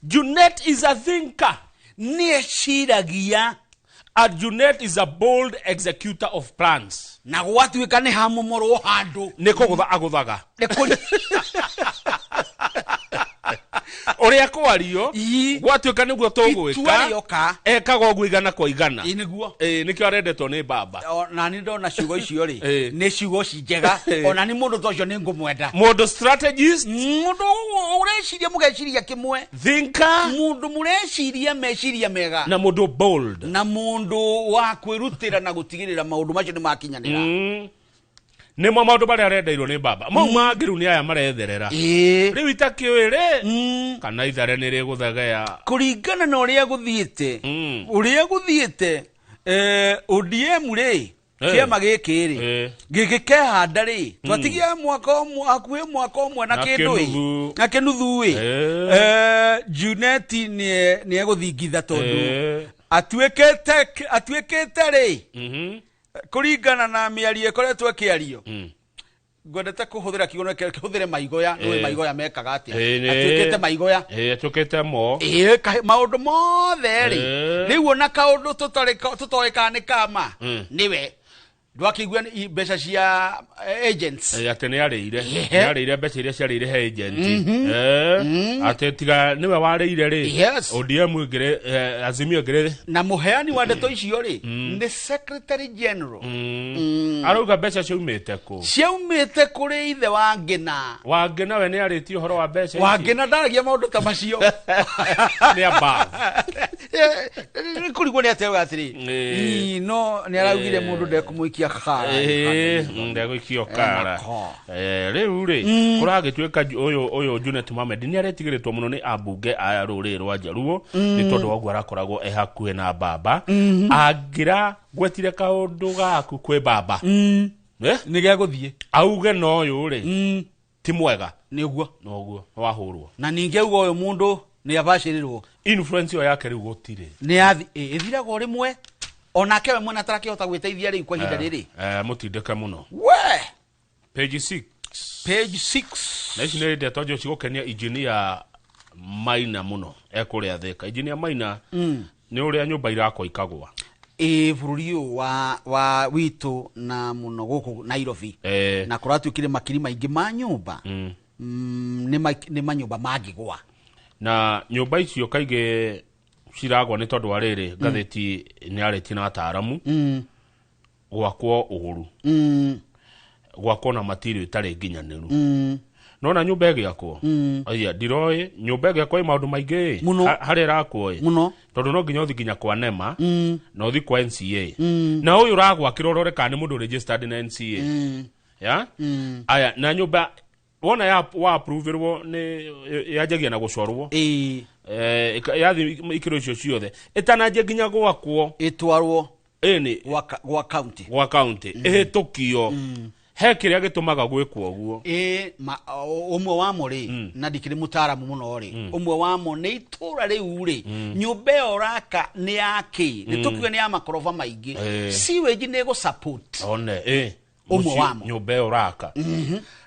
Junet is a thinker. Nĩ eciragia. And Junet is a bold executor of plans. Na gwatuĩka nĩ hamomorwo handũ. Nĩ kũgũtha agũthaga. Ũrĩa kwario gwatuĩka nĩguo tũgwĩka ekaga ũguo igana kwa igana. Nĩguo. Nĩkĩo arendetwo nĩ baba. Na nĩ ndona ciugo icio rĩ nĩ ciugo ci njega, ona nĩ mũndũ ta ũcio nĩ ngũmwenda. Mũndũ strategist, mũndũ ũreciria mũgeciria kĩmwe, thinker, mũndũ mũreciria meciria mega, na mũndũ bold, na mũndũ wa kwĩrutĩra na gũtigĩrĩra maũndũ macio nĩ makinyanĩra. Nĩmo maũndũ marĩa arendeirwo nĩ baba. Mau mangĩ rĩu nĩ aya maretherera. Rĩu itakĩũĩ rĩ kana ithare nĩ rĩgũthegea. Kũringana na ũrĩa gũthiĩte, ũrĩa gũthiĩte ODM rĩ, kĩama gĩkĩ rĩ gĩgĩkehanda rĩ, twatigia mwaka ũmwe hakuhĩ mwaka ũmwe na kĩndũ ĩ na kĩnuthu ĩ, Junet nĩ egũthingitha tondũ atuĩkĩte rĩ kũringana na mĩario ĩkoretwo ĩkĩario, ngwendete kũhũthĩra kiugo kĩhũthĩre maigoya, nĩũĩ maigoya mekaga atĩa, atuĩkĩte maigoya, atuĩkĩte mo maũndũ mothe rĩ, rĩu ona kaũndũ tũtoĩ kana nĩ kama nĩwe ndwakĩigua mbeca cia agents, atĩ nĩ arĩire, nĩ arĩire mbeca iria ciarĩire he agent, atĩ tiga nĩwe warĩire rĩ, ODM ĩngĩrĩ, Azimio ĩngĩrĩ. Na mũheani wa ndeto icio rĩ nĩ Secretary General. Arauga mbeca ciaumĩte kũ? Ciaumĩte kũrĩ ithe wa Ngĩna. Wa Ngĩna we nĩ arĩtie ũhoro wa mbeca ici? Wa Ngĩna ndaragia maũndũ ta macio. Nĩ above. Nĩ kũrigwo nĩ atĩa atĩrĩ, no nĩ araugire mũndũ ndekũmũikia kara. Ndegũikio kara. Rĩu rĩ kũragĩtuĩka ũyũ Junet Mohamed nĩ aretigĩrĩtwo mũno nĩ ambunge a rũrĩrĩ rwa Njaruo nĩ tondũ wa ũguo arakoragwo e hakuhĩ na baba. Angĩra gwetire kaũndũ gaku kwĩ baba nĩ gegũthiĩ auge no ũyũ rĩ ti mwega, nĩguo noguo wahũrwo. Na ningĩ auga ũyũ mũndũ nĩ abacĩrĩrwo, influence ĩyo yake rĩu gũtirĩ, nĩ ĩthiraga o rĩmwe, onake we mwene atarakĩhota gwĩteithia rĩu kwa ihinda rĩrĩ. Mũtindĩke mũno. We page 6, page 6. Na ici nĩ ndeto njũ cigũkenia engineer Maina mũno ekũrĩa Thĩka. Engineer Maina nĩ ũrĩa nyũmba irakwa ikagwa bũrũri ũyũ wa witũ na mũno gũkũ Nairobi, na kũratuĩkire makiri maingĩ ma nyũmba nĩ manyũmba mangĩgwa, na nyũmba icio kaingĩ ciragwa nĩ tondũ wa rĩrĩ ngathĩti nĩ arĩtie na ataaramu gwakwo ũru, gwakwo na material ĩtarĩ nginyanĩru. Nona nyũmba ĩgĩakwo aya ndiroĩ nyũmba ĩgĩakwo ĩ maũndũ maingĩ harĩa ĩrakwo ĩ tondũ no nginya ũthiĩ nginya kwa NEMA na ũthiĩ kwa NCA, na ũyũ ũragwakĩra ũrore kana nĩ mũndũ registered na NCA ya aya. Na nyũmba wona ya wa approverwo nĩ yanjagia na gũcorwo yathi ikĩro icio ciothe ĩtananjia nginya gwakwo ĩtwarwo ĩni gwa county, gwa county ĩhĩtũkio. He kĩrĩa gĩtũmaga gwĩkwo ũguo ũmwe wamo rĩ, na ndikĩrĩ mũtaaramu mũno rĩ, ũmwe wamo nĩ itũra rĩu rĩ, nyũmba ĩyo ũraka nĩ yakĩ, nĩ tũkiuge nĩ ya makoroba maingĩ, sewage nĩ ĩgũ support one ũmwe wamo nyũmba ĩyo ũraka.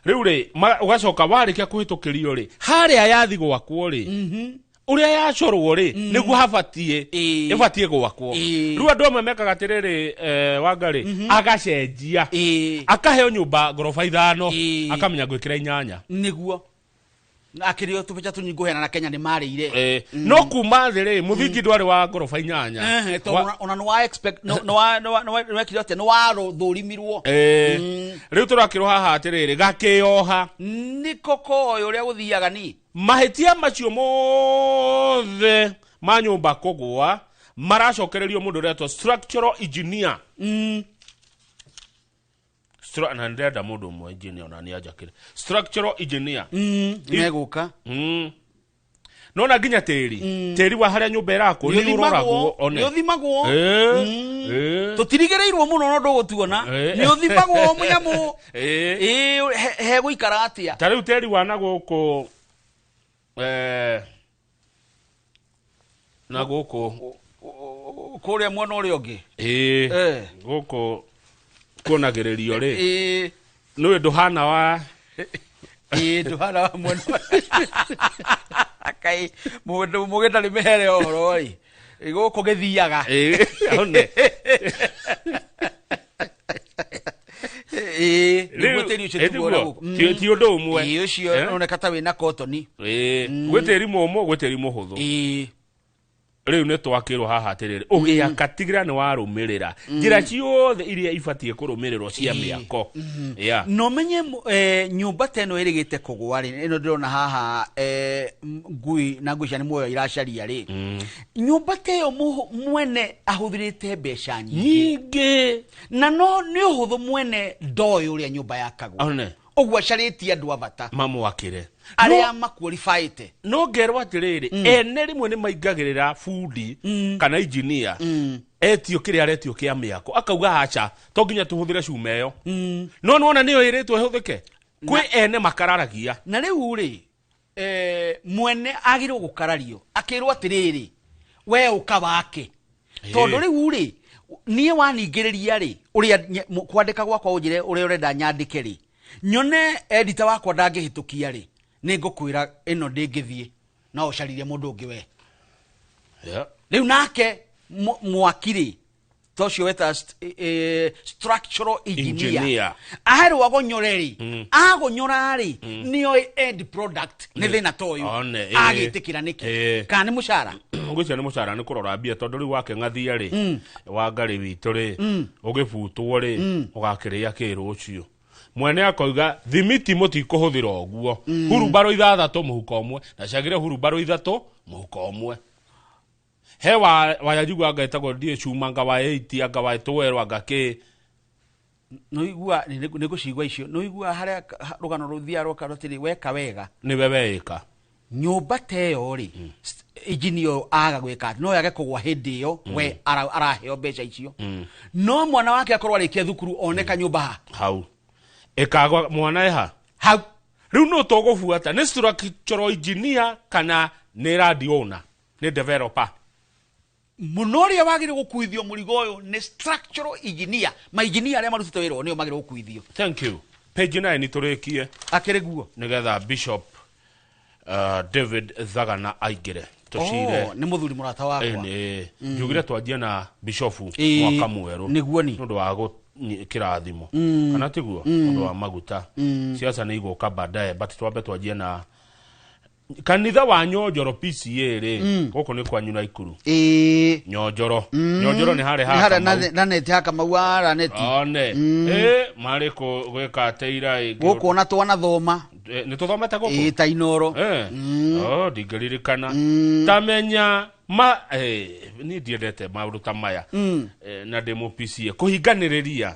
Rĩu rĩ ũgacoka warĩkia kũhĩtũkĩrio rĩ, harĩa yathi gwakwo rĩ, ũrĩa yacorwo rĩ nĩguo habatiĩ ĩbatiĩ gwakwo. Rĩu andũ amwe mekaga atĩrĩrĩ, Wanga rĩ agacenjia akaheo nyũmba ngoroba 5 akamenya gwĩkĩra 8 nĩguo akĩrĩo tũbeca tũnyingũheana na Kenya nĩ marĩire. No kuma thĩ rĩ mũthingi ndwarĩ wa ngoroba 8 ona nĩ wa expect nĩ wekire atĩa, nĩ wathũrimirwo. Rĩu tũrakĩrwo haha atĩrĩrĩ gakĩoha nĩko koĩ ũrĩa gũthiaga ni mahĩtia macio mothe ma nyũmba kũgũa maracokererio mũndũ ũretwo structural engineer. Na ndĩrenda mũndũ ũmwe engineer ona nĩ anjakĩre structural engineer nĩegũka. Nona nginya tĩri, tĩri wa harĩa nyũmba ĩrakwo nĩ ũroragwo one, nĩ ũthimagwo. Tũtirigĩrĩirwo mũno no ndũgũtuona, nĩ ũthimagwo mũnyamũ hegũikara atĩa. Ta rĩu tĩri wa na gũkũ na gũkũ kũrĩa mwena ũrĩa ũngĩ gũkũ kuonagĩrĩrio rĩ nĩũĩ ndũhana wa ndũhana wa mwena kai mũndũ mũgĩtarĩ mĩhere ũhoro rĩ Gũkũ gĩthiaga. One. Nĩguo tĩri ũcio tiguo ũrĩa gũkũ. Ti ũndũ ũmwe. Ĩĩ, ũcio ũroneka ta wĩna kotoni. Gwĩ tĩri mũmũ, gwĩ tĩri mũhũthũ. Rĩu nĩ twakĩrwo haha atĩrĩrĩ, ũgĩaka tigĩra nĩ warũmĩrĩra njĩra ciothe iria ibatiĩ kũrũmĩrĩrwo cia mĩako. Yeah. No menye nyũmba ta ĩno ĩrĩgĩte kũgwa rĩ, ĩno ndĩrona haha, ngui na ngui cia nĩ muoyo iracaria rĩ, nyũmba ta ĩyo mwene ahũthĩrĩte mbeca nyingĩ, na no nĩ ũhũthũ mwene ndoĩ ũrĩa nyũmba yakagwo. One. Ũguo acarĩtie andũ a bata mamwakĩre arĩa maqualified. No ngerwo atĩrĩrĩ, ene rĩmwe nĩ maingagĩrĩra bundi kana engineer, etio kĩrĩa aretio kĩa mĩako, akauga aca, to nginya tũhũthĩre cuma ĩyo. No nĩwona nĩyo ĩrĩtwo ĩhũthĩke, kwĩ ene makararagia. Na rĩu rĩ, mwene agĩrĩirwo gũkarario akĩrwo atĩrĩrĩ, we ũka wake, tondũ rĩu rĩ, niĩ waningĩrĩria rĩ, ũrĩa kwandĩka gwakwa ũnjĩre ũrĩa ũrenda nyandĩke rĩ, nyone editor wakwa ndangĩhĩtũkia rĩ, nĩ ngũkwĩra ĩno ndĩngĩthiĩ, no ũcaririe mũndũ ũngĩ we. Rĩu nake mwaki rĩ, ta ũcio weta structural engineer, aherwo agonyore rĩ, agonyora rĩ, nĩoĩ end product nĩ thĩna ta ũyũ, agĩtĩkĩra nĩkĩ? Kana nĩ mũcara? Ngwĩciria nĩ mũcara, nĩ kũrora mbia, tondũ rĩu wake ng'athia rĩ, wa ngarĩ witũ rĩ, ũgĩbutwo rĩ, ũgakĩrĩa kĩ rũciũ? Mwene akoiga thimiti mũtikũhũthĩra ũguo, hurumbarũ 6 mũhuko ũmwe, na ciagĩre hurumbarũ 3 mũhuko ũmwe. He waya njigua anga ĩtagwo ndiĩ cuma, anga wa 8, anga wa 12, anga kĩ. Nĩũigua, nĩngũcigua icio, nĩũigua harĩa rũgano rũthiaga rũka rũtirĩ weka wega. Nĩwe weĩka. Nyũmba ta ĩyo rĩ, engineer ũyũ aga gwĩka atĩ, no yage kũgwa hĩndĩ ĩyo, we araheo mbeca icio. No mwana wake akorwo arĩkia thukuru oneka nyũmba ha. Hau. Ĩkagwa mwana ĩha? Hau. Rĩu nũ tũgũbuata? Nĩ structural engineer kana nĩ land owner? Nĩ developer? Mũno ũrĩa wagĩrĩirwo gũkuithio mũrigo ũyũ nĩ structural engineer. Ma engineer arĩa marutĩte wĩra ũyũ nĩo magĩrĩirwo gũkuithio. Thank you. Page 9 tũrĩkie. Akĩrĩ guo. Nĩgetha Bishop David Thagana aingĩre. Tũcire. Oh, nĩ mũthuri mũrata wakwa. Nĩ. Njugire twanjie na Bishofu mwaka mwerũ. Nĩguo ni. Nĩ ũndũ wa kĩrathimo. Kana tiguo? Nĩ ũndũ wa maguta. Siasa nĩ igũka baadaye, but twambe twanjie na kanitha wa Nyonjoro PCA rĩ, gũkũ nĩ kwanyu Naikuru. Nyonjoro. Nyonjoro nĩ harĩa Nĩ harĩa ha Kamau. Raneti ha Kamau wa Raneti. One. Marĩ gwĩka atĩa ira ĩngĩ? Gũkũ ona twanathoma. Nĩ tũthomete gũkũ? Ta Inoro. Oh, ndingĩririkana. Tamenya ma, niĩ ndiendete maũndũ ta maya. Na ndĩ mũ PCA. Kũhinganĩrĩria.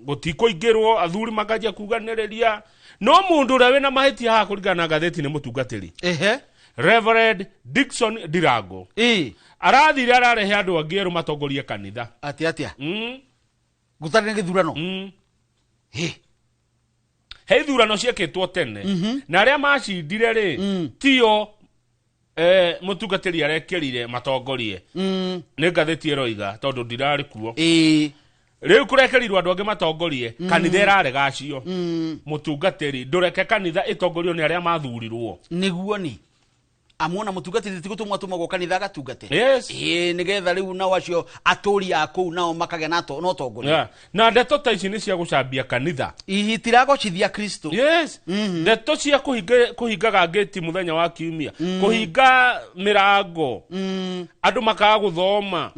Gũtikũingĩrwo, athuri makanjia kuganĩrĩria. No mũndũ ũrĩa wĩna mahĩtia haha kũringana na ngathĩti nĩ mũtungatĩri. Reverend Dickson Ndirango. Arathire ararehe andũ angĩ erũ matongorie kanitha. Atĩa, atĩa? Gũtarĩ na gĩthurano? He ithurano ciekĩtwo tene. Na arĩa macindire rĩ, tio mũtungatĩri arekĩrire matongorie. Nĩ ngathĩti ĩroiga tondũ ndirarĩ kuo. Rĩu kũrekerirwo andũ angĩ matongorie, kanitha ĩrarega acio. Mũtungatĩri, ndũreke kanitha ĩtongorio nĩ arĩa mathurirwo. Nĩguo ni. Amuona mũtungatĩri ti gũtũmwo atũmagwo kanitha agatungate. Yes. Nĩgetha rĩu nao acio atũri a kũu nao makagĩa na na ũtongoria. Yeah. Na ndeto ta ici nĩ cia gũcambia kanitha. Itiragocithia Kristo. Yes. Ndeto cia kũhingaga ngĩti mũthenya wa kiumia, kũhinga mĩrango, andũ makaga gũthoma.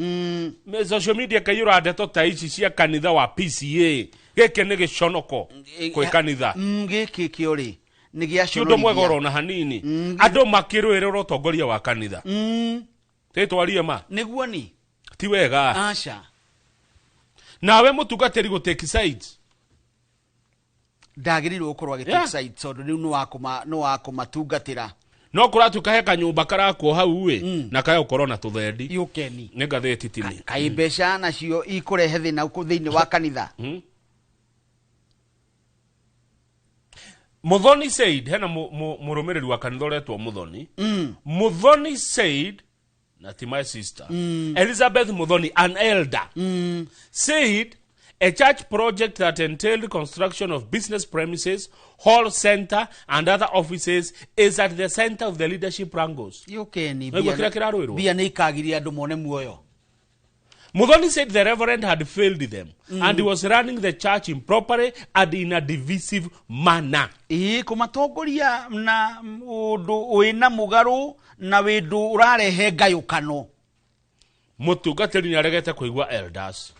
Social media ĩkaiyũra ndeto ta ici cia kanitha wa PCA. Gĩkĩ nĩ gĩconoko kwĩ kanitha. Gĩkĩ kĩo rĩ, nĩ gĩa Ti ũndũ mwega conorithia. orona hanini. Andũ makĩrũĩrĩra ũtongoria wa kanitha. Tĩtwarie ma? Nĩguo ni. Ti wega. Aca. Nawe mũtungatĩri gũ take sides. Ndagĩrĩirwo gũkorwo agĩ take sides tondũ rĩu nĩ wa kũmatungatĩra. No kũratuĩka he kanyũmba karakwo hau ĩ, na kaya gũkorwo na tũthendi. Yũkeni. Nĩ ngathĩti tini. Kaĩ mbeca nacio ikũrehe thĩna kũ thĩinĩ wa kanitha? Muthoni said, hena mũrũmĩrĩri wa kanitha ũretwo Muthoni. Muthoni said, na ti my sister, Elizabeth Muthoni, an elder, said, A church project that entailed construction of business premises, hall center, and other offices is at the center of the leadership wrangles. Yũkeni Nĩguo kĩrĩa kĩrarũĩrwo. Mbia nĩ ikagiria andũ mone muoyo. Muthoni said the reverend had failed them and he was running the church improperly and in a divisive manner. Ĩĩ, kũmatongoria na ũndũ wĩna mũgarũ na wĩndũ ũrarehe ngayũkano. Mũtungatĩri nĩaregete kũigua elders.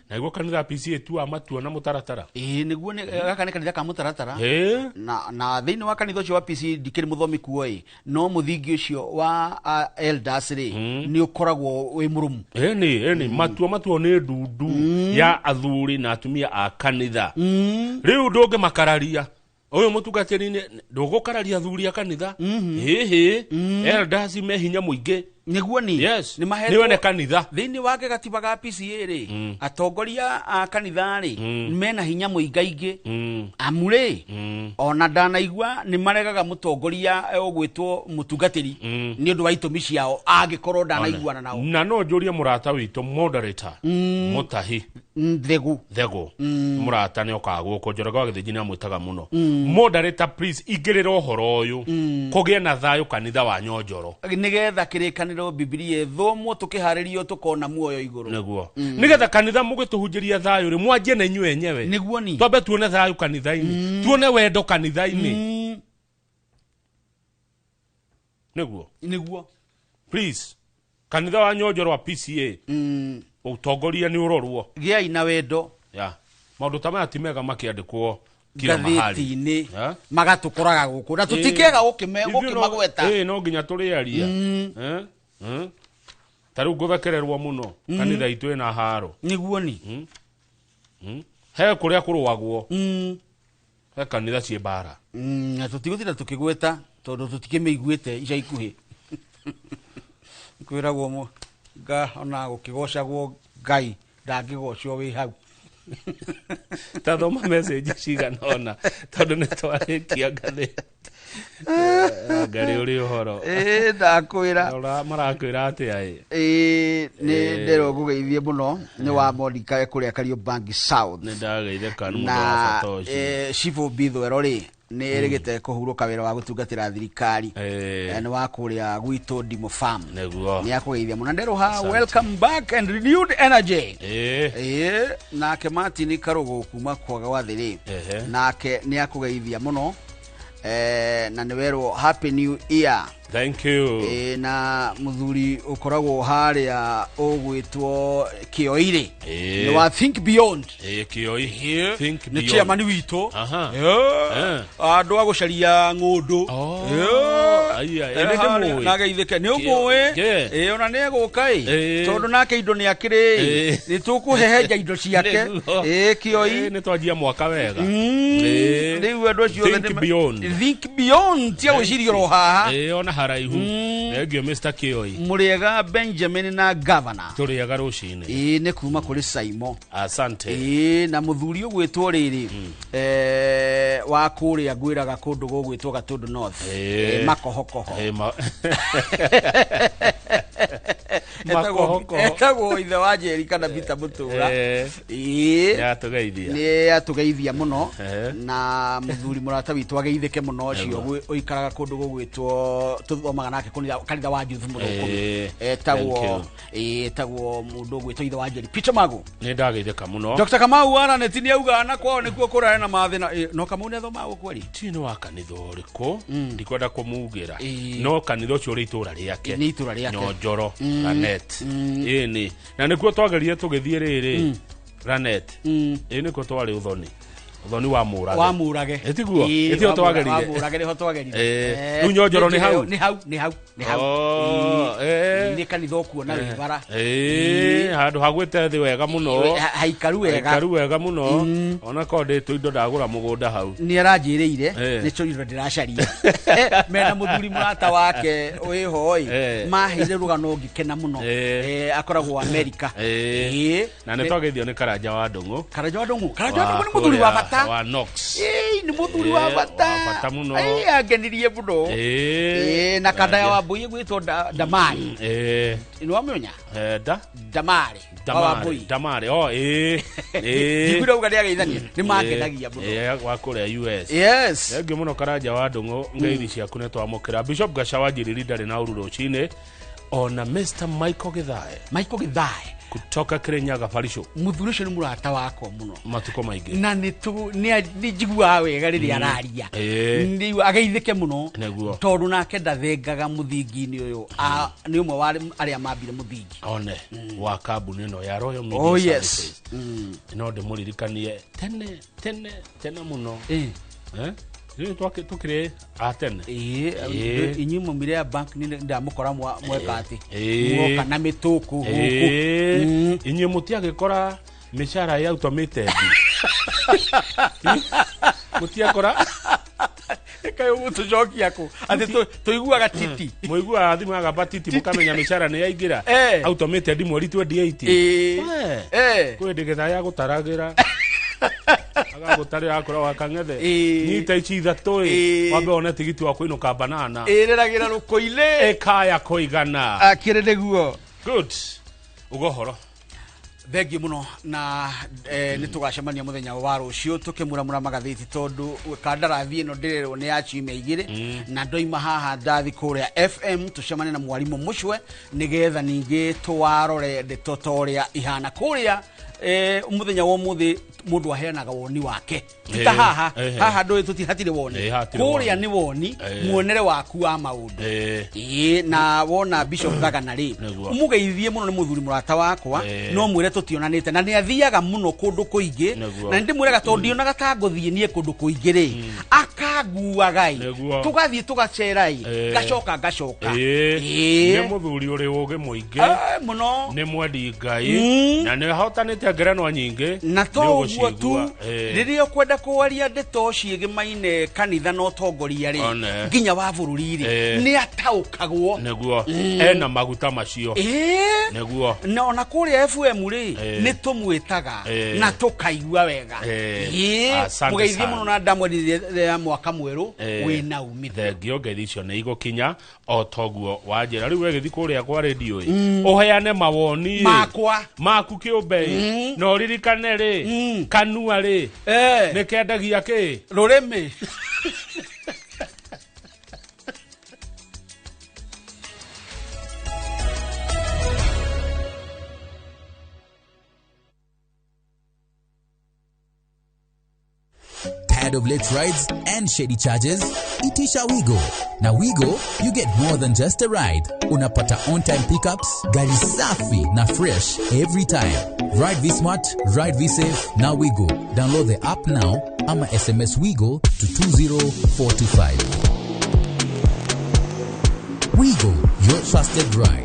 Na iguo kanitha PCA tu amatua na mũtaratara. Ĩĩ, nĩguo gaka nĩ kanitha ka mũtaratara. Ĩĩ. Na thĩinĩ wa kanitha ũcio wa PC ndikĩrĩ mũthomi kuo ĩ, no mũthingi ũcio wa elders rĩ, nĩ ũkoragwo wĩ mũrũmu. Ĩni matua nĩ ndundu ya athuri na atumia a kanitha. Rĩu ndũngĩmakararia. Ũyũ mũtungatĩri ndũgũkararia athuri a kanitha. Hĩhĩ, elders me hinya mũingĩ. Nĩguo ni. Yes. Nĩ mahetwo- Nĩ wene kanitha. Thĩinĩ wa gatiba ga PCA rĩ, atongoria a kanitha rĩ, mena hinya mũingaingĩ. Amu rĩ, ona ndanaigua nĩ maregaga mũtongoria ũgwĩtwo mũtungatĩri nĩ ũndũ wa itũmi ciao angĩkorwo ndanaiguana nao. Na no njũrie mũrata witũ moderator Mutahi Thegu. Thegu. Mũrata nĩ okaga gũkũ Njoroge wa Gĩthĩnji nĩ amwĩtaga mũno. Moderator please ingĩrĩra ũhoro ũyũ kũgĩe na thayũ kanitha wa Nyonjoro. Nĩgetha kĩrĩkanĩro Bibilia ĩthomwo tũkĩharĩrio tũkona muoyo igũrũ. Nĩguo. Nĩgetha kanitha mũgĩtũhunjĩria thayũ rĩ mwanjie na inyuĩ enyewe. Nĩguo ni. Twambe tuone thayũ kanitha-inĩ. Tuone wendo kanitha-inĩ. Nĩguo. Nĩguo. Please. Kanitha wa Nyonjoro wa PCA. Ũtongoria nĩ ũrorwo. Gĩai na wendo. Ya. Maũndũ ta maya ti mega makĩandĩkwo kila mahali. Ngathĩti-inĩ magatũkoraga gũkũ na tũtikĩaga gũkĩmagweta. No nginya tũrĩaria. Ta rĩu ngũthekererwo mũno kanitha itũ ĩna haro. Nĩguo ni. He kũrĩa kũrũagwo. He kanitha ciĩ mbara. Na tũtigũtinda tũkĩgweta tondũ tũtikĩmĩiguĩte ica ikuhĩ. Kwĩragwo ona gũkĩgocagwo Ngai ndangĩgocwo wĩ hau. Ta thoma message cigana ũna tondũ nĩ twarĩkia ngathĩti. Ngarĩ ũrĩ ũhoro. Ndakwĩra. Marakwĩra atĩa ĩ? Nĩ ndĩrwo ngũgeithie mũno nĩ wa Monica kũrĩa Kariobangi South. Nĩ ndageithĩka nĩ mũndũ wa bata ũcio. Na Chief Bithwero rĩ nĩ erĩgĩte kũhurũka wĩra wa gũtungatĩra thirikari. Nĩ wa kũrĩa gwitũ Ndimo Farm. Nĩguo. Nĩ akũgeithia mũno. Nderũha welcome back and renewed energy. Nake Martin Karũgũ kuma kwa Gwathĩ rĩ. Nake nĩ akũgeithia mũno. Na nĩ werwo happy new year. Thank you. Na muthuri ukoragwo haria ugwitwo Kioire. Ni wa Think Beyond. Kioi. Think Beyond. Ni chairman witũ. Andu a gucaria ng'ũndũ. Aya, Na geithike ni umuĩ. Ona ni egũka ĩ. Tondu nake indo ni akĩrĩ. Ni tũkũhehenja indo ciake. Kioi. Ni twanjia mwaka wega. Rĩu andũ acio othe Think Beyond. Think Beyond tia gwĩciria oro haha. Ona haraihu. Thank you Mr. Kioi. Mũrĩega Benjamin na governor. Tũrĩega rũcinĩ. Nĩ kuma kũrĩ Saimo. Asante. Na mũthuri ũgwĩtwo rĩrĩ wa kũrĩa ngwĩraga kũndũ gũgwĩtwo Gatundu North. Makohokoho. Etagwo ithe wa Njeri kana Peter Mũtũra. Nĩ Nĩ atũgeithia mũno na mũthuri mũrata witũ ageithĩke mũno ũcio ũikaraga kũndũ gũgwĩtwo tũthomaga nake kanitha wa Juthu Mũthũkũmi. Etagwo mũndũ ũgwĩtwo ithe wa Njeri Peter Magu. Nĩ ndageithĩka mũno. Dr. Kamau Waraneti nĩ auga na kwao nĩkuo kũrarĩ na mathĩna. No Kamau nĩ athomaga gũkũ eri? Ti nĩ wa kanitha ũrĩkũ ndikwenda kũmugĩra no kanitha ũcio ũrĩ itũra rĩake. Nĩ itũra rĩake. Nyonjoro Ranet. Ĩni na nĩkuo twagerire tũgĩthiĩ rĩrĩ Ranet. Ĩ nĩkuo twarĩ ũthoni. Ũthoni wa Mũrage. Wa Mũrage. Ĩtiguo? Ĩtio twagerire. Wa Mũrage nĩho twagerire. Rĩu Nyonjoro nĩ hau? Nĩ hau, nĩ hau, nĩ hau. Nĩ kanitha ũkuona wĩ bara. Handũ hagwĩte thĩ wega mũno. Haikaru wega. Haikaru wega mũno. Ona korwo ndĩ indo ndagũra mũgũnda hau. Nĩ aranjĩrĩire nĩcio indo ndĩracaria. Mena mũthuri mũrata wake wĩho ĩ maheire rũgano ngĩkena mũno. Akoragwo Amerika. Na nĩ twageithio nĩ Karanja wa Ndũng'ũ. Karanja wa Ndũng'ũ. Karanja wa Ndũng'ũ nĩ mũthuri wa bata. bata. Wa Knox. Ĩĩ, nĩ mũthuri wa bata. Wa bata mũno. Ĩĩ, angenirie mũno. Ĩĩ, na kanda ya Wambui ĩgwĩtwo Damari. Nĩ wamĩonya? Da Damari wa Damari. Wambui. Damari, oh, ĩĩ. Ĩĩ. Njiguire auga nĩ ageithania. Nĩ mangenagia mũno. Ĩĩ, wa kũrĩa US. Yes. Thengiũ mũno Karanja wa Ndũng'ũ, ngeithi ciaku nĩ twamũkĩra. Bishop Gacawa Njiriri ndarĩ na ũru rũcinĩ. Ona Mr. Michael Githae. Michael Githae. Kutoka Kirinyaga Barisho. Mũthuri ũcio nĩ mũrata wakwa mũno. Matukũ maingĩ. Na nĩ njiguaga wega rĩrĩa araria. Nĩ ageithĩke mũno. Nĩguo. Tondũ nake ndathengaga mũthingi-inĩ ũyũ. Nĩ ũmwe wa arĩa mambire mũthingi. One, wa kambuni ĩno ya Royal Media Oh, yes. Services. No ndĩmũririkanie tene tene tene mũno. Rĩu tũkĩrĩ a tene. Ĩĩ, inyuĩ mwaumire ya bank nĩ ndamũkora mweka atĩ. Muoka na mĩtũkũ gũkũ. Inyuĩ mũtiagĩkora mĩcara ya automated. Mũtiakora Kaĩ ũgũtũcokia kũ? Atĩ tũiguaga titi. Mũiguaga thimũ agamba titi mũkamenya mĩcara nĩ yaingĩra. Automated mweri 28. Kwĩ hĩndĩ Gĩthaa yagũtaragĩra. Agagũtarĩra akora wa kang'ethe. Nyita ici ithatũ ĩ. Wambe wone tigiti wa kũinũka banana. Ĩrĩragĩra rũkũ-inĩ. Ĩkaya kũigana. Akĩrĩ nĩguo. Good. Ugo horo. Thengiũ mũno na nĩ tũgacemania mũthenya wa rũciũ tũkĩmuramura magathĩti tondũ kandarathi ĩno ndĩrerwo nĩ ya ciumia igĩrĩ na ndoima haha ndathi kũrĩa FM tũcemanie na mwarimũ Mũcwe nĩgetha ningĩ tũwarore ndeto ta ũrĩa ihana kũrĩa. Mũthenya wa ũmũthĩ mũndũ aheanaga woni wake. Ti ta haha, haha ndũĩ hatirĩ woni. Kũrĩa nĩ woni, muonere waku wa maũndũ. Ĩĩ, na wona Bishop Thagana rĩ, ũmũgeithie mũno nĩ mũthuri mũrata wakwa, no mwĩre tũtionanĩte na nĩ athiaga mũno kũndũ kũingĩ, na nĩndĩmwĩraga tondũ ndionaga ta ngũthiĩ niĩ kũndũ kũingĩ rĩ, akanguaga ĩ, tũgathiĩ tũgacera ĩ, ngacoka ngacoka. Nĩ mũthuri ũrĩ ũũgĩ mũingĩ. Mũno. Nĩ mwendi Ngai, na nĩ ahotanĩte ngerenwa nyingĩ. Na to ũguo tu, rĩrĩa ũkwenda kwaria ndeto ciĩgĩmaine kanitha na ũtongoria rĩ, nginya wa bũrũri rĩ, nĩ ataũkagwo. Nĩguo. Ena maguta macio. Nĩguo. Na ona kũrĩa FM rĩ, nĩ tũmwĩtaga na tũkaigua wega. Mũgeithie mũno na ndamwendithia mwaka mwerũ wĩna umithio. Thengio ngeithi icio nĩ igũkinya o toguo wanjĩra. Rĩu wegĩthiĩ kũrĩa kwa rĩndiũ ĩ, ũheane mawoni ĩ. Makwa. Maku kĩũmbe ĩ. Na ũririkane rĩ, kanua rĩ, nĩ kendagia kĩ? Rũrĩmĩ. Tired of late rides and shady charges? Itisha Wigo. Now Wigo, you get more than just a ride. Unapata on-time pickups, gari safi na fresh every time. Ride V-Smart, ride V-Safe, now Wigo. Download the app now ama SMS Wigo to 20425. Wigo, your trusted ride.